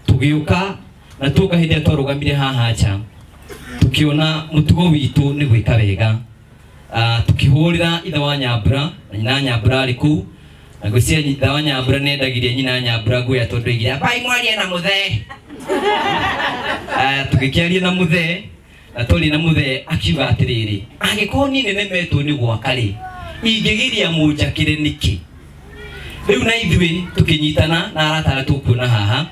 Tũgĩũka na tuoka hĩndĩ ĩrĩa twarũgamire haha nja tukiona mũtugo witũ nĩ gwĩka wega. Tukĩhũrĩra ithe wa Nyambura na nyina Nyambura arĩ kũu, na ngwĩciria ithe wa Nyambura nĩ endagĩria nyina Nyambura nguya tondũ oigire ambai mwarie na mũthee. Tũgĩkĩaria na mũthee, na twaria na mũthee akiuga atĩrĩrĩ, angĩkorwo niĩ nĩnemetwo nĩ gwaka rĩ, ingĩgiria mũnjakĩre nĩkĩ? Rĩu na ithuĩ tũkĩnyitana na arata arĩa tũkuona haha,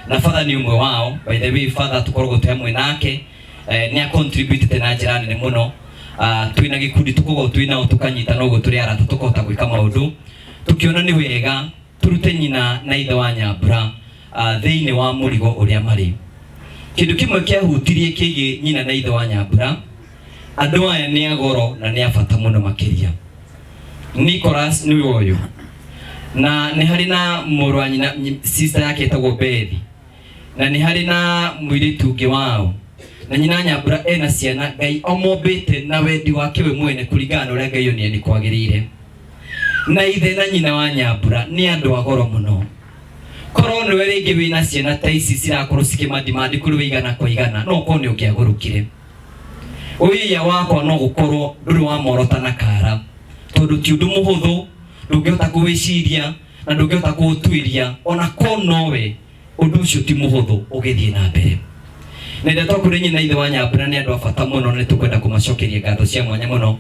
na batha nĩ ũmwe wao. By the way, batha tũkoragwo twĩ hamwe nake, nĩ acontributĩte na njĩra nene mũno. Twĩna gĩkundi tũkoragwo twĩ nao tũkanyitana ũguo tũrĩ arata tũkahota gwĩka maũndũ, tũkĩona nĩ wega tũrute nyina na ithe wa Nyambura thĩinĩ wa mũrigo ũrĩa marĩ. Kĩndũ kĩmwe kĩahutirie kĩgiĩ nyina na ithe wa Nyambura, andũ aya nĩ agoro na nĩ a bata mũno makĩria. Nicholas nĩwe ũyũ, na nĩ harĩ na mũrũ wa nyina, sister yake ĩtagwo Bethi, na nĩ harĩ na mũirĩtu ũngĩ wao, na nyina Nyambura ena ciana Ngai omombĩte na wendi wake we mwene kũringana na ũrĩa Ngai onire nĩ kwagĩrĩire. Na ithe na nyina wa Nyambura nĩ andũ a goro mũno. Korwo nĩwe rĩngĩ wĩna ciana ta ici cirakorwo cikĩmadimandi kũrĩ we igana kwa igana, no ũkorwo nĩ ũngĩagũrũkire. Ũiya wakwa no gũkorwo ndũrĩ wa morota na kara, tondũ ti ũndũ mũhũthũ, ndũngĩhota kũwĩciria na ndũngĩhota kũũtuĩria, ona korwo nowe ũndũ ũcio ti mũhũthũ ũgĩthiĩ na mbere. Na rĩrĩa twakũrĩ nyina ithe wa Nyambura nĩ andũ a bata mũno, na nĩtũkwenda kũmacokeria ngatho cia mwanya mũno.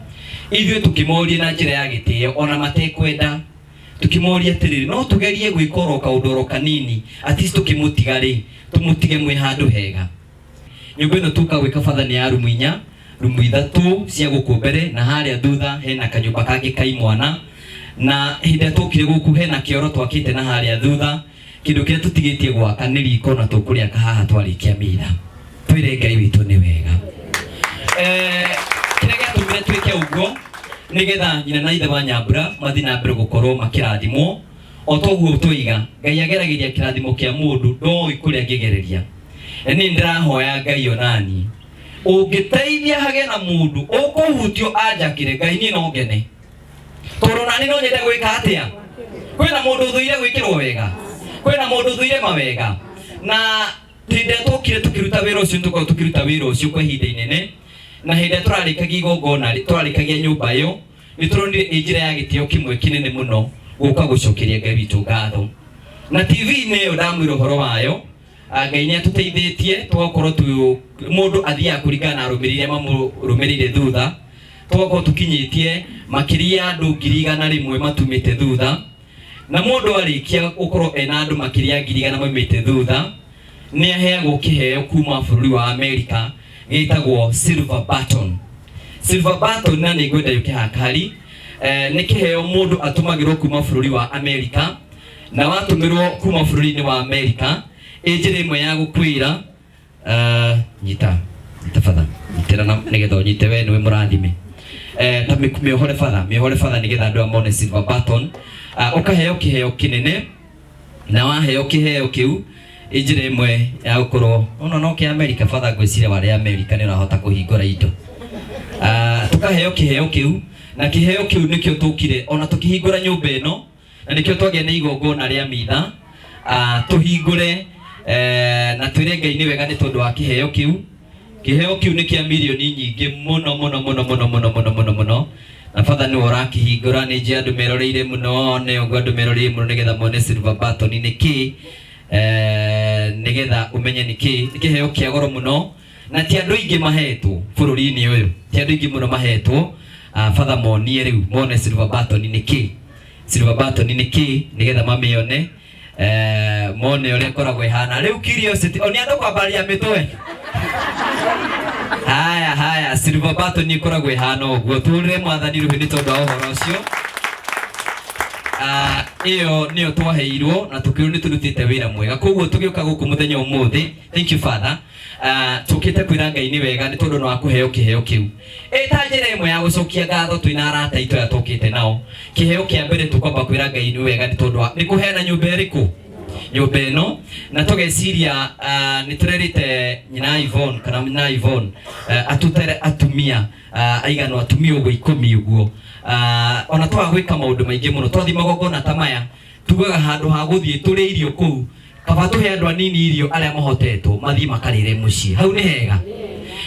Ithuĩ tũkĩmoria na njĩra ya gĩtĩo ona matekwenda, tũkĩmoria atĩrĩrĩ, no tũgerie gwĩka oro kaũndũ oro kanini, at least tũkĩmũtiga rĩ, tũmũtige mwĩ handũ hega. Nyũmba ĩno tũka gwĩka batha nĩ ya rumu inya, rumu ithatũ cia gũkũ mbere na harĩa thutha hena kanyũmba kangĩ ka imwana. Na hĩndĩ ĩrĩa twokire gũkũ hena kĩoro twakĩte na harĩa thutha, kĩndũ kĩrĩa tũtigĩtie gwaka nĩ riko na tũkũrĩaka haha twarĩkia mitha. Twĩre Ngai witũ nĩ wega. Kĩrĩa gĩatũmire twĩke ũguo nĩgetha nyina na ithe wa Nyambura mathiĩ na mbere gũkorwo makĩrathimwo. O toguo twoiga, Ngai ageragĩria kĩrathimo kĩa mũndũ ndoĩ kũrĩa angĩgereria. Na niĩ ndĩrahoya Ngai onani ũngĩteithia hagĩe na mũndũ ũkũhutio anjakĩre, Ngai niĩ no ngene, tondũ nani no nyende gwĩka atĩa. Kwĩna mũndũ ũthũire gwĩkĩrwo wega, kwĩna mũndũ ũthũire mawega. Na hĩndĩ ĩrĩa twokire tũkĩruta wĩra ũcio, nĩtũkoragwo tũkĩruta wĩra ũcio kwa ihinda inene, na hĩndĩ ĩrĩa tũrarĩkagia igongona, tũrarĩkagia nyũmba ĩyo, nĩtũronire ĩ njĩra ya gĩtĩo kĩmwe kĩnene mũno gũka gũcokeria Ngai witũ ngatho. Na TV-inĩ ĩyo ndamwĩra ũhoro wayo, Ngai nĩ atũteithĩtie tũgakorwo tu mũndũ athiaga kũringana na arũmĩrĩri arĩa mamũrũmĩrĩire thutha, tũgakorwo tũkinyĩtie makĩria ya andũ 100,000 matumĩte thutha. Na mũndũ arĩkia gũkorwo ena andũ makĩria ya 100,000 maumĩte thutha, nĩ aheagwo kĩheo kuma bũrũri wa Amerika gĩtagwo silver button. Silver button, na nĩ ngwenda yũke hakari, nĩ kĩheo mũndũ atũmagĩrwo kuma bũrũri wa Amerika, na watũmĩrwo kuma bũrũri-inĩ wa Amerika ĩ njĩra ĩmwe ya gũkwĩra, nyita nyita batha, nyitĩra na nĩgetha ũnyite we nĩwe mũrathime. Ta mĩohore batha, mĩohore batha nĩgetha andũ aya mone silver button. Ũkaheo kĩheo kĩnene, na waheo kĩheo kĩu ĩ njĩra ĩmwe ya gũkorwo ona no kĩa Amerika. Batha ngwĩciria warĩ Amerika nĩ ũrahota kũhingũra indo. Tũkaheo kĩheo kĩu, na kĩheo kĩu nĩkĩo tũkire ona tũkĩhingũra nyũmba ĩno, na nĩkĩo twagĩa na igongona rĩa mitha, tũhingũre, na twĩre Ngai nĩ wega nĩ tondũ wa kĩheo kĩu. Kĩheo kĩu nĩ kĩa mirioni nyingĩ mũno mũno mũno mũno mũno mũno mũno mũno, na batha nĩwe ũrakĩhingũra. Nĩ njũĩ andũ meroreire mũno, nĩ ũguo andũ meroreire mũno nĩgetha mone silver button nĩ kĩ. Nigetha umenye niki kiheo kia goro muno na ti andu aingi mahetwo bururi-ini uyu, ti andu aingi muno mahetwo. Father monie riu mone silver button ni ki, silver button ni ki, nigetha mamione, mone uria ikoragwo ihana. Riu curiosity oni andu kwambaria mitwe. Haya haya, silver button ikoragwo ihana uguo. Turire mwathani ruhi ni tondu wa uhoro ucio. Iyo niyo twaheirwo na tukirwo ni turutite wira mwega, koguo tugiuka guku muthenya umuthi. Thank you Father. Tukite kwira Ngai ni wega ni tondu no akuheo kiheo kiu. Ta njira imwe ya gucokia ngatho twina arata itu aya tukite nao. Kiheo kia mbere tukwamba kwira Ngai ni wega ni tondu ni kuheana nyumba iriku, nyumba ino. Na tugeciria ni turerite nyina Yvonne kana nyina Yvonne atutere atumia aigano atumia uguo 10 uguo. Ona twaga gwika maundu maingi muno, twathi magongona ta maya tugaga handu ha guthie turi irio kuu, kaba tuhe andu anini irio aria mahotetwo mathie makarire mucii. Hau ni hega.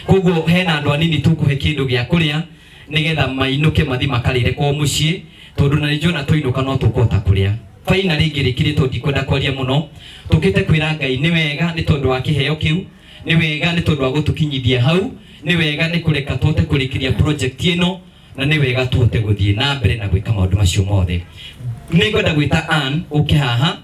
Koguo hena andu anini tukuhe kindu gia kuria nigetha mainuke mathie makarire kwa mucii, tondu na nijona twinuka no tukota kuria. Faina ringi rikiritwo ndikwenda kwaria muno. Tukite kwira Ngai ni wega ni tondu wa kiheo kiu, ni wega ni tondu wa gutukinyithia hau, ni wega ni kureka tuhote kurikiria project ino, na ni wega tuhote guthie na mbere na gwika maundu macio mothe. Ni ngwenda gwita Ann uke haha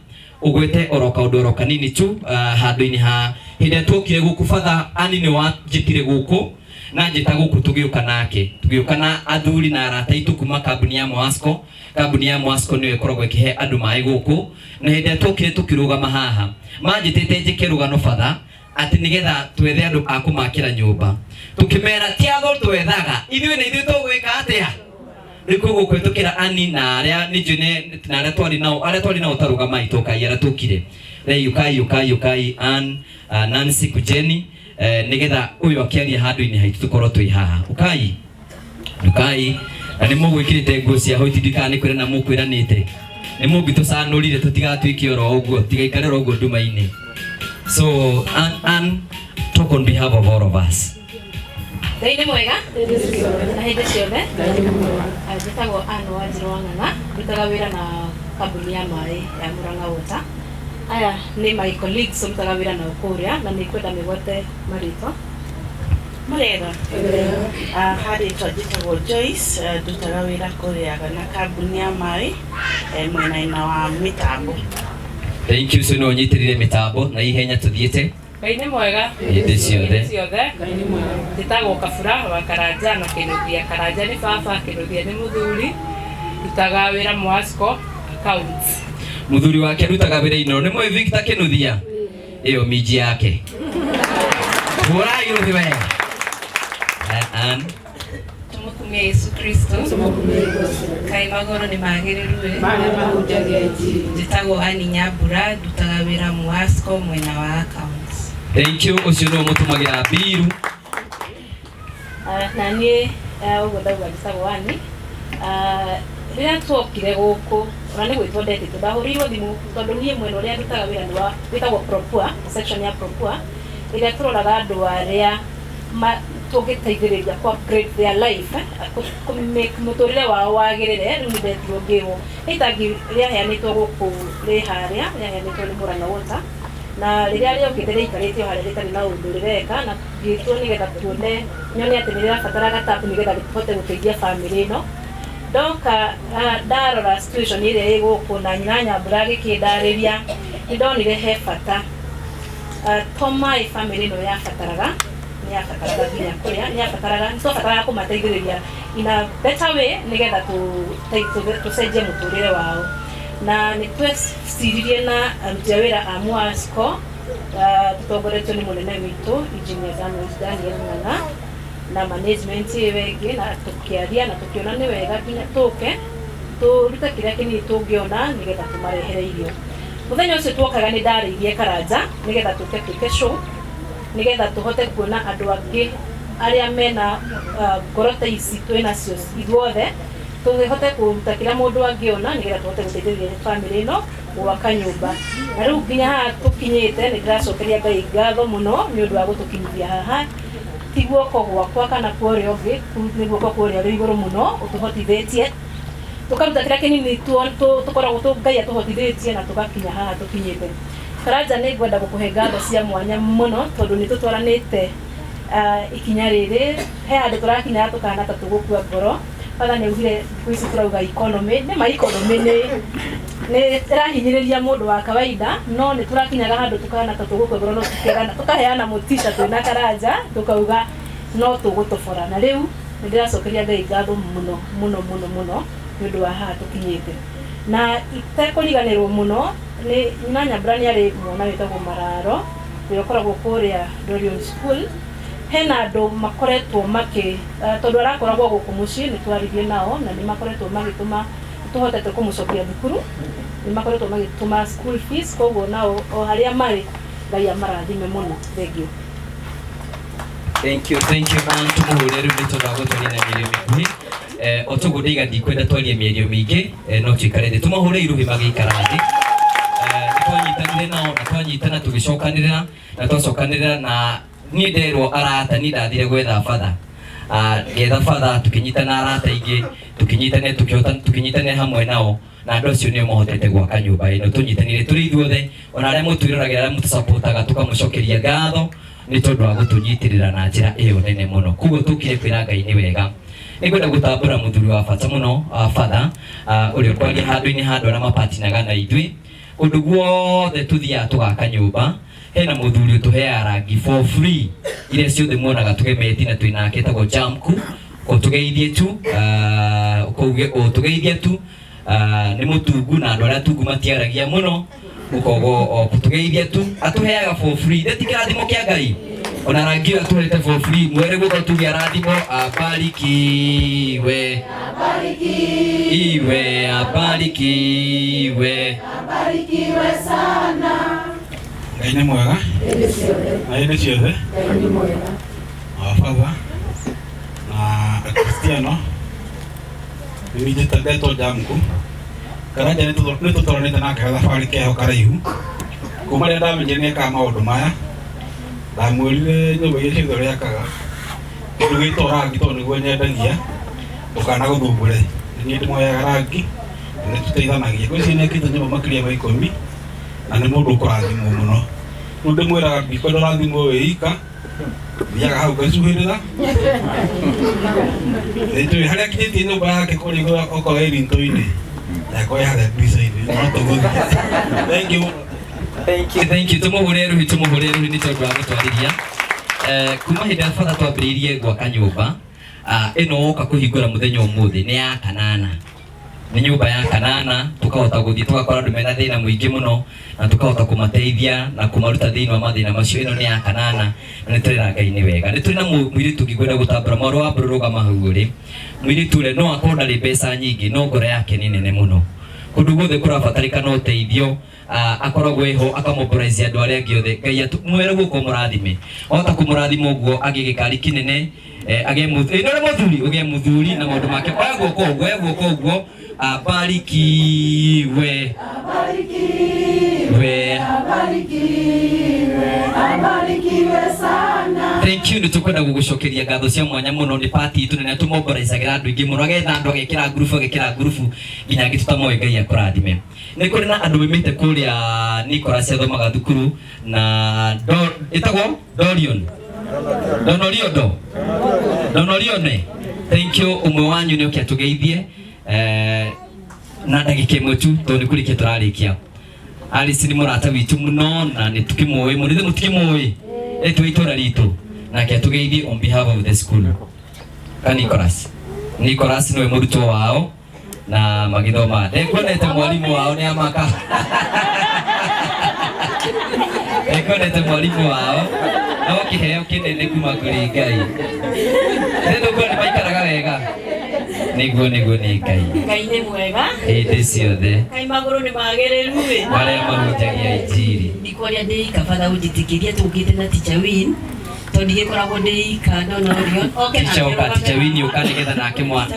ugwete oro kaundu oro kanini tu handu-ini ha hindi tuokire guku. Father Ann ni wanjitire guku na njita guku tugiuka nake, tugiuka na athuri na arata itu kuma kambuni ya Mwasco. Kambuni ya Mwasco niyo ikoragwo ikihe andu mai guku, na hindi tuokire tukirugama haha manjitite njike rugano Father ati nigetha twethe andu a kumakira nyumba. Tukimera ti atho twethaga ithuĩ nĩ ithuĩ tũgwĩka atia. Rĩu koguo kũhĩtũkĩra Ani na arĩa nĩ na arĩa twarĩ nao, arĩa twarĩ nao tarũgamai tũkai arĩa tũkire rĩu, ukai ukai ukai Ann, Nancy Kujeni, nigetha ũyũ akĩaria handũ-inĩ haitũ tũkorwo twĩ haha. Ukai ukai, na nĩ mũgwĩkĩrĩte nguo cia white, ndikana nĩ kwĩrana mũkwĩranĩte, nĩ mũngĩtũcanũrire tũtigatuĩke oro ũguo, tigaikare oro ũguo nduma-inĩ. So Ann, talk on behalf of all of us. Ngai nĩ mwega na hĩndĩ ciothe. Njĩtagwo Ann Wanjirũ wa Ng'ang'a, ndutaga wĩra na kambuni ya maĩ ya Murang'a Water. Aya nĩ my colleagues ndutaga wĩra nao kũrĩa, na nĩ ngwenda mĩgwate marĩtwa. Mũrĩega. Harĩtwa njĩtagwo Joyce, ndutaga wĩra kũrĩa na kambuni ya maĩ mwena-inĩ wa mĩtambo. Thank you. So no nyitirire mitambo na ihenya tuthiete. Ngai nĩ mwega hĩndĩ ciothe. Njĩtagwo Kabura wa Karanja na Kĩnuthia. Karanja nĩ baba, Kĩnuthia nĩ mũthuri. Ndutaga wĩra Mwasco accounts. Mũthuri wake arutaga wĩra ino nĩ mũĩ Victor Kĩnuthia, ĩyo minji yake. Hũrai rũhĩ wega. Ann. Tumukumie Yesu Kristo. Kai magoro ni magĩrĩru. Njĩtagwo Ann Nyambura, ndutaga wĩra Mwasco mwena wa accounts. Thank you. Ucio no mutumagira biru. Na niĩ ũguo ndauga njĩtagwo Ann. Rĩrĩa tuokire gũkũ ona nĩ gwĩtwo ndetĩtwo, ndahũrĩirwo thimũ tondũ niĩ mwena ũrĩa ndutaga wĩra nĩ wa wĩtagwo Propua, section ya Propua, ĩrĩa tũroraga andũ arĩa tũngĩteithĩrĩria ku upgrade their life, make mũtũrĩre wao wagĩrĩre. Rĩu nĩ ndetirwo ngĩrwo nĩ itangi rĩaheanĩtwo gũkũ rĩ harĩa, rĩaheanĩtwo nĩ Murang'a Water, na rĩrĩa rĩokĩte rĩikarĩte o harĩa rĩtarĩ na ũndũ rĩreka, na ngĩtwo nĩgetha tuone nyone atĩ nĩ rĩrabatara gatabu nĩgetha rĩhote gũteithia bamĩrĩ ĩno. Ndoka ndarora situation ĩrĩa ĩ gũkũ na nyina Nyambura agĩkĩndarĩria, nĩ ndonire he bata. To maĩ bamĩrĩ ĩno yabataraga, nĩ yabataraga nginya kũrĩa, nĩ yabataraga, nĩ twabataraga kũmateithĩrĩria in a better way nĩgetha tũcenjie mũtũrĩre wao. Na nĩ tweciririe na aruti a wĩra a Mwasco, tũtongoretio nĩ mũnene witũ Engineer Daniel Ng'ang'a na management ĩyo ĩngĩ, na tũkĩaria na tũkĩona nĩ wega nginya tũke tũrute kĩrĩa kĩnini tũngĩona nĩgetha tũmarehere irio. Mũthenya ũcio tuokaga nĩ ndarĩirie Karanja nĩgetha tũke twĩke show, nĩgetha tũhote kuona andũ angĩ arĩa mena ngoro ta ici twĩnacio ithuothe, tũhote kũruta kĩrĩa mũndũ angĩona nĩgetha tũhote gũteithĩrĩria bamĩrĩ ĩno gwaka nyũmba. Na rĩu nginya haha tũkinyĩte nĩ ndĩracokeria Ngai ngatho mũno nĩ ũndũ wa gũtũkinyithia haha. Ti guoko gwakwa kana kwa ũrĩa ũngĩ, nĩ guoko kwa ũrĩa ũrĩ igũrũ mũno ũtũhotithĩtie tũkaruta kĩrĩa kĩnini tũkoragwo Ngai atũhotithĩtie na tũgakinya haha tũkinyĩte. Karanja nĩ ngwenda gũkũhe ngatho cia mwanya mũno tondũ nĩ tũtwaranĩte ikinya rĩrĩ he handũ tũrakinya tũkahana ta tũgũkua ngoro. Father nĩ augire thikũ ici tũrauga economy nĩ ma economy nĩ ĩrahinyĩrĩria mũndũ wa kawaida no nĩ tũrakinyaga handũ tũkahana ta tũgũkua ngoro no tũkerana tũkaheana mũtisha twĩna Karanja tũkauga no tũgũtobora na rĩu nĩ ndĩracokeria Ngai ngatho mũno mũno mũno mũno nĩ ũndũ wa haha tũkinyĩte na itekũriganĩrwo mũno nĩ nyina Nyambura nĩ arĩ mwana wĩtagwo Mararo ũrĩa ũkoragwo kũrĩa Dorion School. Hena andũ makoretwo makĩ tondũ arakoragwo gũkũ mũciĩ nĩ twaririe nao na nĩ makoretwo magĩtũma tũhotete kũmũcokia thukuru nĩ makoretwo magĩtũma school fees koguo nao o harĩa marĩ Ngai amarathime mũno. Thank you. Thank you, thank you man. Tumuhure rĩu nĩ tondũ wa gũtwaria na mĩario mĩkuhĩ. O toguo ndaiga ndikwenda twarie mĩario mĩingĩ, no tuikare thĩ tũmahũre iruhĩ magĩikara thĩ. Nĩ twanyitanire nao na twanyitana tũgĩcokanĩrĩra na twacokanĩrĩra na niĩ nderwo arata niĩ ndathire gwetha batha. Ngetha batha tũkĩnyitana arata aingĩ tũkĩnyitane tũkĩhota tũkĩnyitane hamwe nao na andũ acio nĩo mahotete gwaka nyũmba ĩno tũnyitanire tũrĩ ithuothe ona arĩa mũtwĩroragĩra arĩa mũtũcapotaga tũkamũcokeria ngatho nĩ tondũ wa gũtũnyitĩrĩra na njĩra ĩyo nene mũno. Koguo tũkire kwĩra Ngai nĩ wega. Nĩngwenda gũtambũra mũthuri wa bata mũno batha ũrĩa ũkwaria handũ-inĩ ha andũ arĩa mapatinaga na ithuĩ ũndũ guothe tũthiaga tũgaka nyũmba hena mũthuri ũtũheaga rangi for free iria ciothe muonaga tũgemeti na twĩnake etagwo Jamku ũtũgeithie tu ũtũgeithie tu nĩ mũtungu na andũ arĩa atungu matiaragia mũno ũkoguo kũtũgeithia tu atũheaga for free nĩ ti kĩrathimo kĩa Ngai ona rangi ũyũ atũhete for free mwere guoko tuge arathimo abarikiwe iwe abarikiwe Abarikiwe sana. Ngai nĩ mwega na hĩndĩ ciothe. Wa batha na Akristiano nĩ njĩtagwo Jamku. Karanja nĩ tũtwaranĩte nake gathabarĩ keho karaihu kuma rĩrĩa ndamenyire nĩ ekaga maũndũ maya ndamwĩrire nyũmba iria ciothe ũrĩakaga kĩndũ gĩtwo rangi tondũ nĩguo nyendagia ndũkanagũthumbũre nĩ niĩ ndĩmũheaga rangi na nĩ tũteithanagia ngwĩciria nĩ akĩte nyũmba makĩria ma 10 na nĩ mũndũ ũkũrathimwo mũno rĩu ndĩmwĩraga ndikwenda ũrathimwo wĩ ika thiaga hau ngacuhĩrĩra nĩnjũĩ harĩa akinyĩtie nyũmba yake kũrĩa igũrũ okorwo ĩ rinto-inĩ yakwa ĩ harĩa ndirica-inĩ no tũgũthiĩ. Thank you. Thank you, thank you. Tumuhure ruhi nĩ tondũ wa gũtwarĩria. Kuma hĩndĩ ĩrĩa batha twambĩrĩirie gwaka nyũmba ĩno woka kũhingũra mũthenya ũmũthĩ nĩ ya kanana nĩ nyũmba ya kanana tũkahota gũthiĩ tũgakora andũ mena thĩna mũingĩ mũno na tũkahota kũmateithia na kũmaruta thĩinĩ wa mathĩna macio. Ĩno nĩ ya kanana na nĩ tũrera Ngai nĩ wega. Nĩ tũrĩ na mũirĩtu ũngĩ ngwenda gũtambũra mwarĩ wa mbũrũ rũgama hau ũrĩ mũirĩtu ũrĩa no akorwo ndarĩ mbeca nyingĩ no ngoro yake nĩ nene mũno kũndũ guothe kũrabatarĩkana ũteithio akoragwo eho akamobilize andũ arĩa angĩ othe. Ngai mwere guoko mũrathime wahota kũmũrathima ũguo agĩe gĩkari kĩnene agĩe mũthuri no mũthuri ũgĩe mũthuri na maũndũ make oya guoko ũguo oya guoko ũguo abarikiwe we Abarikiwe sana. Thank you. Nĩ tũkwenda gũgũcokeria ngatho cia mwanya mũno nĩ party itũ nene tũmobilizagĩra andũ aingĩ mũno agetha andũ agekĩra ngurubu agekĩra ngurubu nginya angĩ tũtamoĩ Ngai akũrathime. Nĩ kũrĩ na andũ maumĩte kũrĩa Nicholas athomaga thukuru na ĩtagwo Dorion Donoriondo Donorione. Thank you. Ũmwe wanyu nĩ oke atũgeithie na ndagĩka ĩmwe tu tondũ nĩ kũrĩkia tũrarĩkia. Alice nĩ mũrata witũ mũno na nĩ tũkĩmũĩ mũno ithuĩ mũtikĩmũĩ ĩtũ itũra ritũ nake atũgeithie on behalf of the school ka Nicholas. Nicholas nĩwe mũrutwo wao na magĩthoma ndekuonete mwarimũ wao nĩ amaka ndekuonete mwarimũ wao no kĩheo kĩnene kuma kũrĩ Ngai nĩ tũkuona nĩ maikaraga wega nĩguo nĩguo nĩ Ngai. Ngai nĩ mwega hĩndĩ ciothe Ngai magũrũ nĩ magĩrĩru ĩ marĩa mahunjagia injiri ndikwaria ndĩ ika batha ũnjĩtĩkĩrie tũkĩte na Teacher Win tondũ ndigĩkoragwo ndĩ ika Donorion oke Teacher ũka Teacher Win ũka nĩgetha nake mwana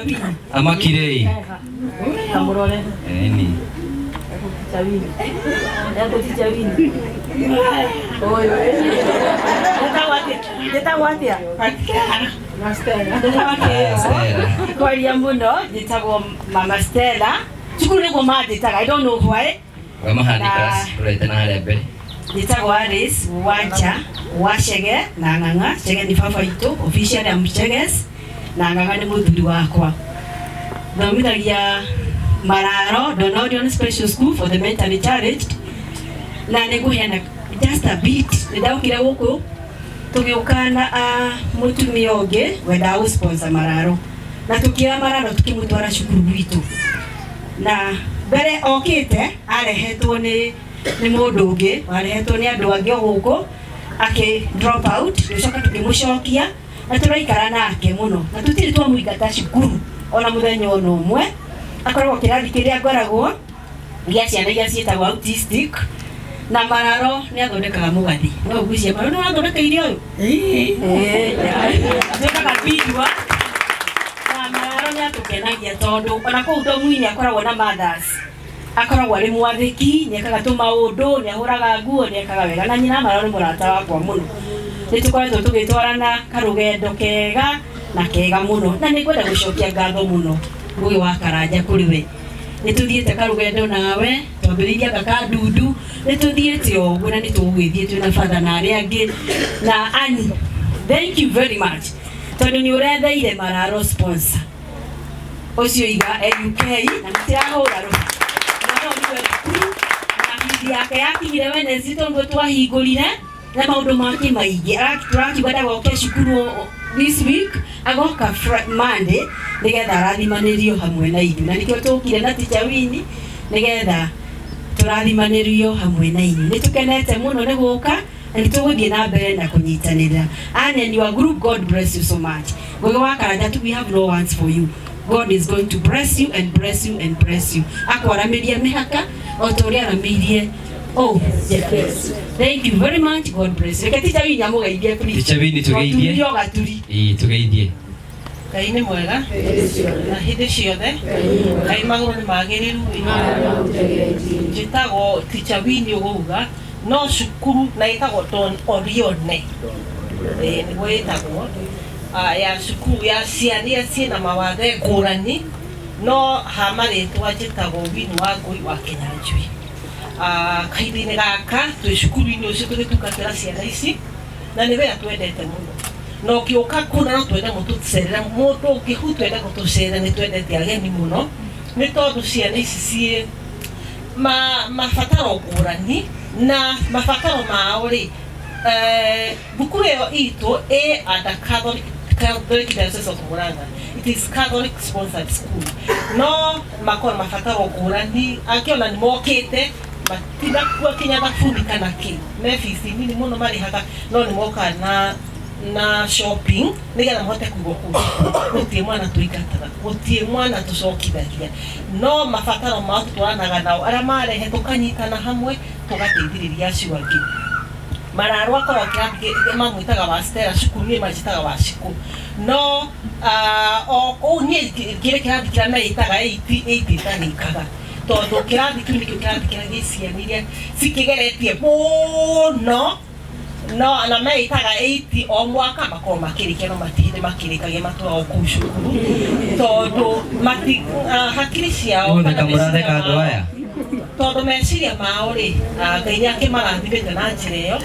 amakire ĩ Kamũrore ĩni Teacher Win Yako Teacher Win Ũyũ Njĩtagwo atĩa? Stella. Stella. Kwaria mũno njĩtagwo Mama Stella cukuru nĩguo manjĩtaga I don't know why. Wamaha Nicholas ũrete na harĩa mbere. Njĩtagwo Alice Wanja wa Chege na Ng'ang'a. Chege nĩ baba witũ, officially am Cheges, na Ng'ang'a nĩ mũthuri wakwa. Thomithagia Mararo Donorion Special School for the Mentally Challenged, na nĩ ngũheana just a bit. Nĩ ndaukire gũkũ tũgĩũka na mũtumia ũngĩ wendaga gũ sponsor Mararo, na tũkĩoya Mararo tũkĩmũtwara cukuru gwitũ, na mbere okĩte arehetwo nĩ mũndũ ũngĩ warehetwo nĩ andũ angĩ o gũkũ, akĩ drop out, tũcoka tũkĩmũcokia na tũraikara nake mũno, na tũtirĩ twamũingata cukuru ona mũthenya ona ũmwe. Akoragwo kĩrathi kĩrĩa ngoragwo gĩa ciana iria ciĩtagwo autistic, na Mararo nĩ athondekaga mũgathi. No ngwĩciria Mararo nĩ ũrathondeka irio ũyũ? Atuĩkaga bindwa, na Mararo nĩ atũkenagia tondũ ona kũu domu-inĩ akoragwo na mothers, akoragwo arĩ mwathĩki, nĩ ekaga tũmaũndũ, nĩ ahũraga nguo, nĩ ekaga wega, na nyina Mararo nĩ mũrata wakwa mũno. Nĩ tũkoretwo tũgĩtwarana karũgendo kega na kega mũno, na nĩ ngwenda gũcokia ngatho mũno Ngũgĩ wa Karanja kũrĩ we. Nĩ tũthiĩte karũgendo nawe, twambĩrĩirie anga ka ndundu, nĩ tũthiĩte o ũguo na nĩ tũgũgĩthiĩ twĩna batha na arĩa angĩ. Na Annie, thank you very much tondũ nĩ ũretheire Mararo sponsor ũcio iga UK, na mũtirahũra rũhĩ. Mwana ũyũ nĩwe thukuru na bithi yake yakinyire Wednesday tondũ twahingũrire na maũndũ make maingĩ. Tũrakiuga ndagoke cukuru this week, agoka Monday nĩgetha arathimanĩrio hamwe na ithuĩ, na nĩkĩo tũkire na Teacher Winnie nĩgetha tũrathimanĩrio hamwe na inyuĩ. Nĩ tũkenete mũno nĩ gũka na nĩ tũgũthiĩ na mbere na kũnyitanĩra. Anne and your group, God bless you so much. Ngũgĩ wa Karanja, we have no words for you. God is going to bless you and bless you and bless you. Akwaramĩria mĩhaka o ta ũrĩa aramĩirie. Oh, yes. Thank you very much. God bless you. Reke Teacher Winnie amũgeithie, please. Teacher Winnie, tũgeithie. Gaturi o gaturi. Ĩĩ, tũgeithie. Ngai nĩ mwega na hĩndĩ ciothe. Ngai magũrũ nĩ magĩrĩru. Njĩtagwo Teacher Winnie ũgũuga no cukuru na ĩtagwo Don Orione. Ĩĩ, nĩguo ĩtagwo. Ya cukuru ya ciana iria ciĩna mawathe ngũrani, no ha marĩtwa njĩtagwo Winnie wa Ngũi wa Kĩnyanjui. Kahinda-inĩ gaka twĩ cukuru-inĩ ũcio tũgĩtungatĩra ciana ici, na nĩ wĩra twendete mũno, na ũngĩũka kũna no twende mũtũcerere, mũndũ ũngĩhu twende gũtũcerera, nĩ twendete ageni mũno, nĩ tondũ ciana ici ciĩ mabataro ngũrani, na mabataro mao rĩ, thukuru ĩyo itũ ĩ under Catholic Diocese of Murang'a. It is Catholic sponsored school. No makorwo mabataro ngũrani, angĩ ona nĩ mokĩte matinakua kinya thabuni kana kĩ, me fees nini mũno marĩhaga, no nĩ mokaga na shopping nĩgetha mahote kũigwo kũu cukuru. Gũtirĩ mwana tũingataga, gũtirĩ mwana tũcokithagia, no mabataro mao tũtwaranaga nao, arĩa marehe tũkanyitana hamwe tũgateithĩrĩria acio angĩ. Mararo akorwo kĩrathi mamwĩtaga wa Stella cukuru, niĩ manjĩtaga wa Cikũ, no o kũu niĩ kĩrĩ kĩrathi kĩrĩa meĩtaga 8 8 ĩtarĩkaga, tondũ kĩrathi kĩu nĩkĩo kĩrathi kĩrĩa gĩ ciana iria cikĩgeretie mũno, no na meĩtaga 8 o mwaka makorwo makĩrĩkia, no matirĩ makĩrĩkagia matwaragwo kũu cukuru tondũ mati hakiri ciao Nĩgũtheka kana meciria mũratheka andũ mao, aya. Tondũ meciria mao rĩ, Ngai nĩ akĩmarathimĩte na njĩra ĩyo,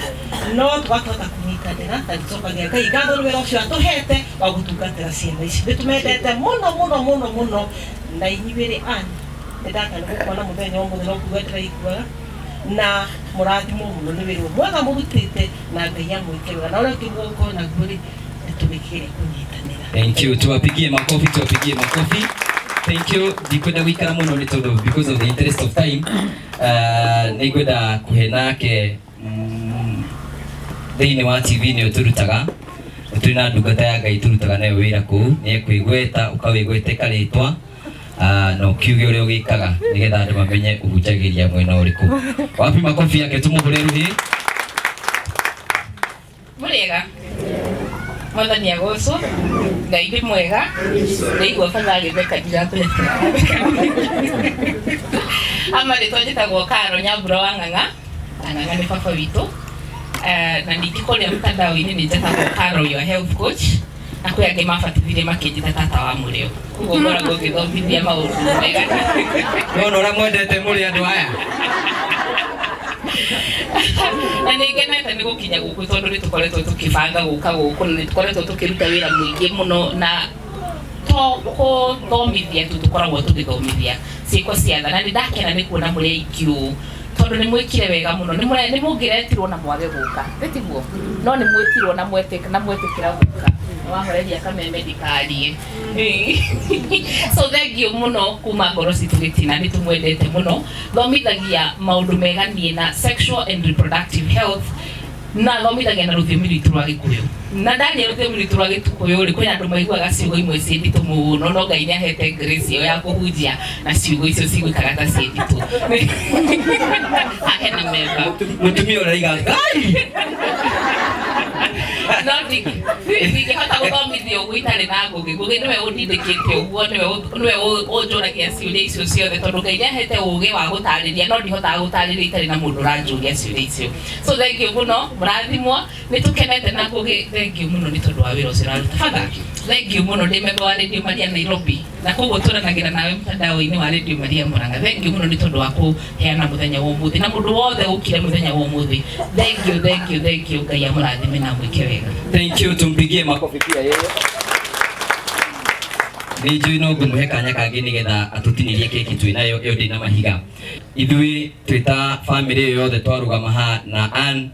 no tũgakĩhota kũnyitanĩra, na nĩtũcokagia Ngai ngatho nĩ wĩra ũcio atũhete wa gũtungatĩra ciana ici. Nĩ tũmendete mũno mũno mũno mũno, na inyuĩ rĩ, Ann, nĩ ndatana gũkuona mũthenya ũmũthĩ, no kuga ndĩraiguaga na mũrathimwo mũno nĩ wĩra mwega mũrutĩte, na Ngai amwĩke wega, na ũrĩa ũngĩ mũgũkorwo naguo rĩ, nĩ tũgĩkĩgeria kũnyitanĩra. Thank you. Tuwapigie makofi, tuwapigie makofi. Thank you. Ndikwenda gũikara mũno nĩ tondũ because of the interest of time. Nĩ ngwenda kũhe nake thĩinĩ wa TV nĩ tũrutaga. Tũrĩ na ndungata ya Ngai tũrutaga nayo wĩra kũu. Nĩ ekwĩgweta, ũkawĩgwete karĩtwa. Na ũkiuge ũrĩa ũgĩkaga nĩgetha andũ mamenye ũhunjagĩria mwena ũrĩkũ. Wapi makofi yake, tũmũhũre rũhĩ. Mũrĩega, Mwathani agocwo. Ngai nĩ mwega. Ndaigua batha agĩtheka, ndiramenya ama rĩtwa. Njĩtagwo Karo Nyambura wa Ng'ang'a, na Ng'ang'a nĩ baba witũ. Na ningĩ kũrĩa mtandao-inĩ nĩ njĩtagwo Karo your health coach, na kwĩ angĩ mabatithirie makĩnjĩta tata wa mũrĩo, koguo ngoragwo ngĩthomithia maũndũ mega. Nona ũrĩa mwendete mũrĩ andũ aya. Na nä ngenete nä gå kinya gå kå tondå nä tå koretwo tå kä banga gå ka gå kå na nä tå koretwo tå kä ruta wä ra må ingä må no na to kũthomithia tu tũkoragwo tũgĩthomithia ciĩko cia tha na nĩ ndakena nĩ kuona mũrĩ aingĩ ũũ tondũ nĩ mwĩkire wega mũno nĩ mũngĩretirwo na mwage gũka tiguo no nĩ mwĩtirwo na mwetĩkĩra gũka wahoreria kameme ndikarie. So thank you muno kuma ngoro citũ gĩtina nĩ tũmwendete mũno. Thomithagia maũndũ meganie na sexual and reproductive health na thomithagia na rũthiomi rwitũ rwa Gĩkũyũ na ndaria rũthiomi rwitũ rwa Gĩkũyũ rĩ kwĩna andũ maiguaga ciugo imwe ciĩ nditũ mũno no Ngai nĩ ahete grace ĩyo ya kũhunjia na ciugo icio ciguĩkaga ta ciĩ nditũ. Hena memba Mũtumia ũraiga Ngai no ndingĩhota gũthomithia ũguo itarĩ na Ngũgĩ. Ngũgĩ nĩwe ũndindĩkĩte ũguo, nĩwe ũnjũragia ciũria icio ciothe tondũ Ngai nĩahete ũgĩ wa gũtarĩria no ndihotaga gũtarĩria itarĩ na mũndũ ũranjũria ciũria icio. So thank you mũno, mũrathimwo, nĩ tũkenete na Ngũgĩ. Thank you mũno nĩ tondũ wa wĩra ũcio ũraruta. Father, thank you mũno, ndĩ member wa Radio Maria Nairobi na koguo tũranagĩra nawe mtandao-inĩ wa Radio Maria Murang'a. Thank you mũno nĩ tondũ wa kũheana mũthenya wa ũmũthĩ na mũndũ wothe ũkire mũthenya wa ũmũthĩ. Thank you, thank you, thank you. Ngai amũrathime na amwĩke wega. Thank you, tumpigie makofi pia yeye. Nĩ njũĩ no ngũmũhe kanya kangĩ nĩgetha atũtinĩrie keki twĩ nayo ĩyo ndĩ na mahiga. Ithuĩ twĩ ta bamĩrĩ ĩyo yothe twarũgama haha na Ann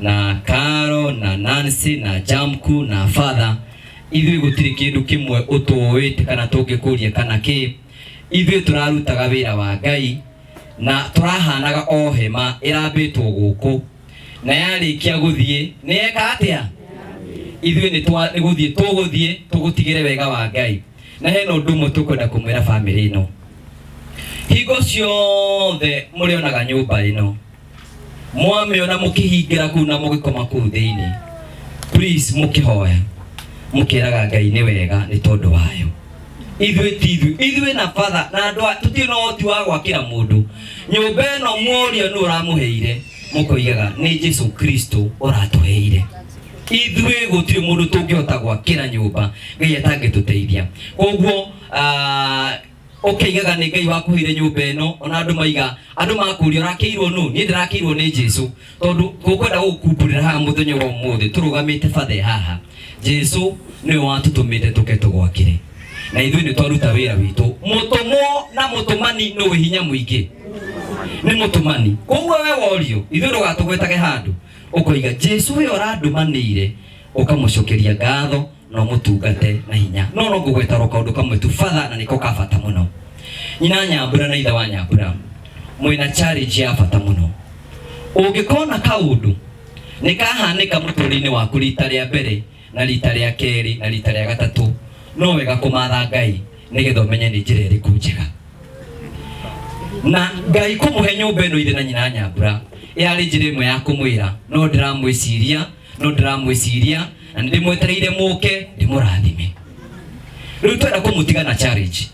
na Caro na Nancy na Jamku na Father, ithuĩ gũtirĩ kĩndũ kĩmwe ũtũĩte kana tũngĩkũria kana kĩ. Ithuĩ tũrarutaga wĩra wa Ngai na tũrahanaga o hema ĩrambĩtwo gũkũ na yarĩkia gũthiĩ nĩ yeka atĩa? Ithuĩ nĩ gũthiĩ tũgũthiĩ tũgũtigĩre wega wa Ngai. Na hena ũndũ ũmwe tũkwenda kũmwĩra bamĩrĩ ĩno, hingo ciothe mũrĩonaga nyũmba ĩno mwamĩona mũkĩhingĩra kũu na mũgĩkoma kũu thĩinĩ, please mũkĩhoya mũkĩraga Ngai nĩ wega nĩ tondũ wayo. Ithuĩ ti ithuĩ, ithuĩ na Father na andũ tũtirĩ na ũhoti wa gwakĩra mũndũ nyũmba ĩno. Mworia nũ ũramũheire, mũkoigaga nĩ Jesu Kristo ũratũheire. Ithuĩ gũtirĩ mũndũ tũngĩhota gwakĩra nyũmba Ngai atangĩtũteithia. Koguo ũkĩigaga nĩ Ngai wakũheire nyũmba ĩno, ona andũ maiga andũ makũria ũrakĩirwo nũ, niĩ ndĩrakĩirwo nĩ Jesu. Tondũ tũkwenda gũkumbũrĩra haha mũthenya wa ũmũthĩ tũrũgamĩte Father haha, Jesu nĩwe watũtũmĩte tũke tũgwakĩre na ithuĩ nĩ twaruta wĩra witũ. Mũtũmwo na mũtũmani nĩ wĩ hinya mũingĩ, nĩ mũtũmani. Koguo we worio ithuĩ ndũgatũgwetage handũ ũkoiga Jesu ũyũ ũrandũmanĩire, ũkamũcokeria ngatho na ũmũtungate na hinya. No no ngũgweta ro kaũndũ kamwe tu Father, na nĩko ka bata mũno. Nyina Nyambura na ithe wa Nyambura mwĩna challenge ya bata mũno. Ũngĩkona kaũndũ nĩ kahanĩka mũtũrĩre-inĩ waku rita rĩa mbere na rita rĩa kerĩ na rita rĩa gatatũ, no wega kũmatha Ngai nĩgetha ũmenye nĩ njĩra ĩrĩkũ njega. Na Ngai kũmũhe nyũmba ĩno ithe na nyina Nyambura yarĩ njĩra ĩmwe ya kũmwĩra no ndĩramwĩciria, no ndĩramwĩciria na nĩ ndĩmwetereire mũke ndĩmũrathime. Rĩu twenda kũmũtiga na challenge.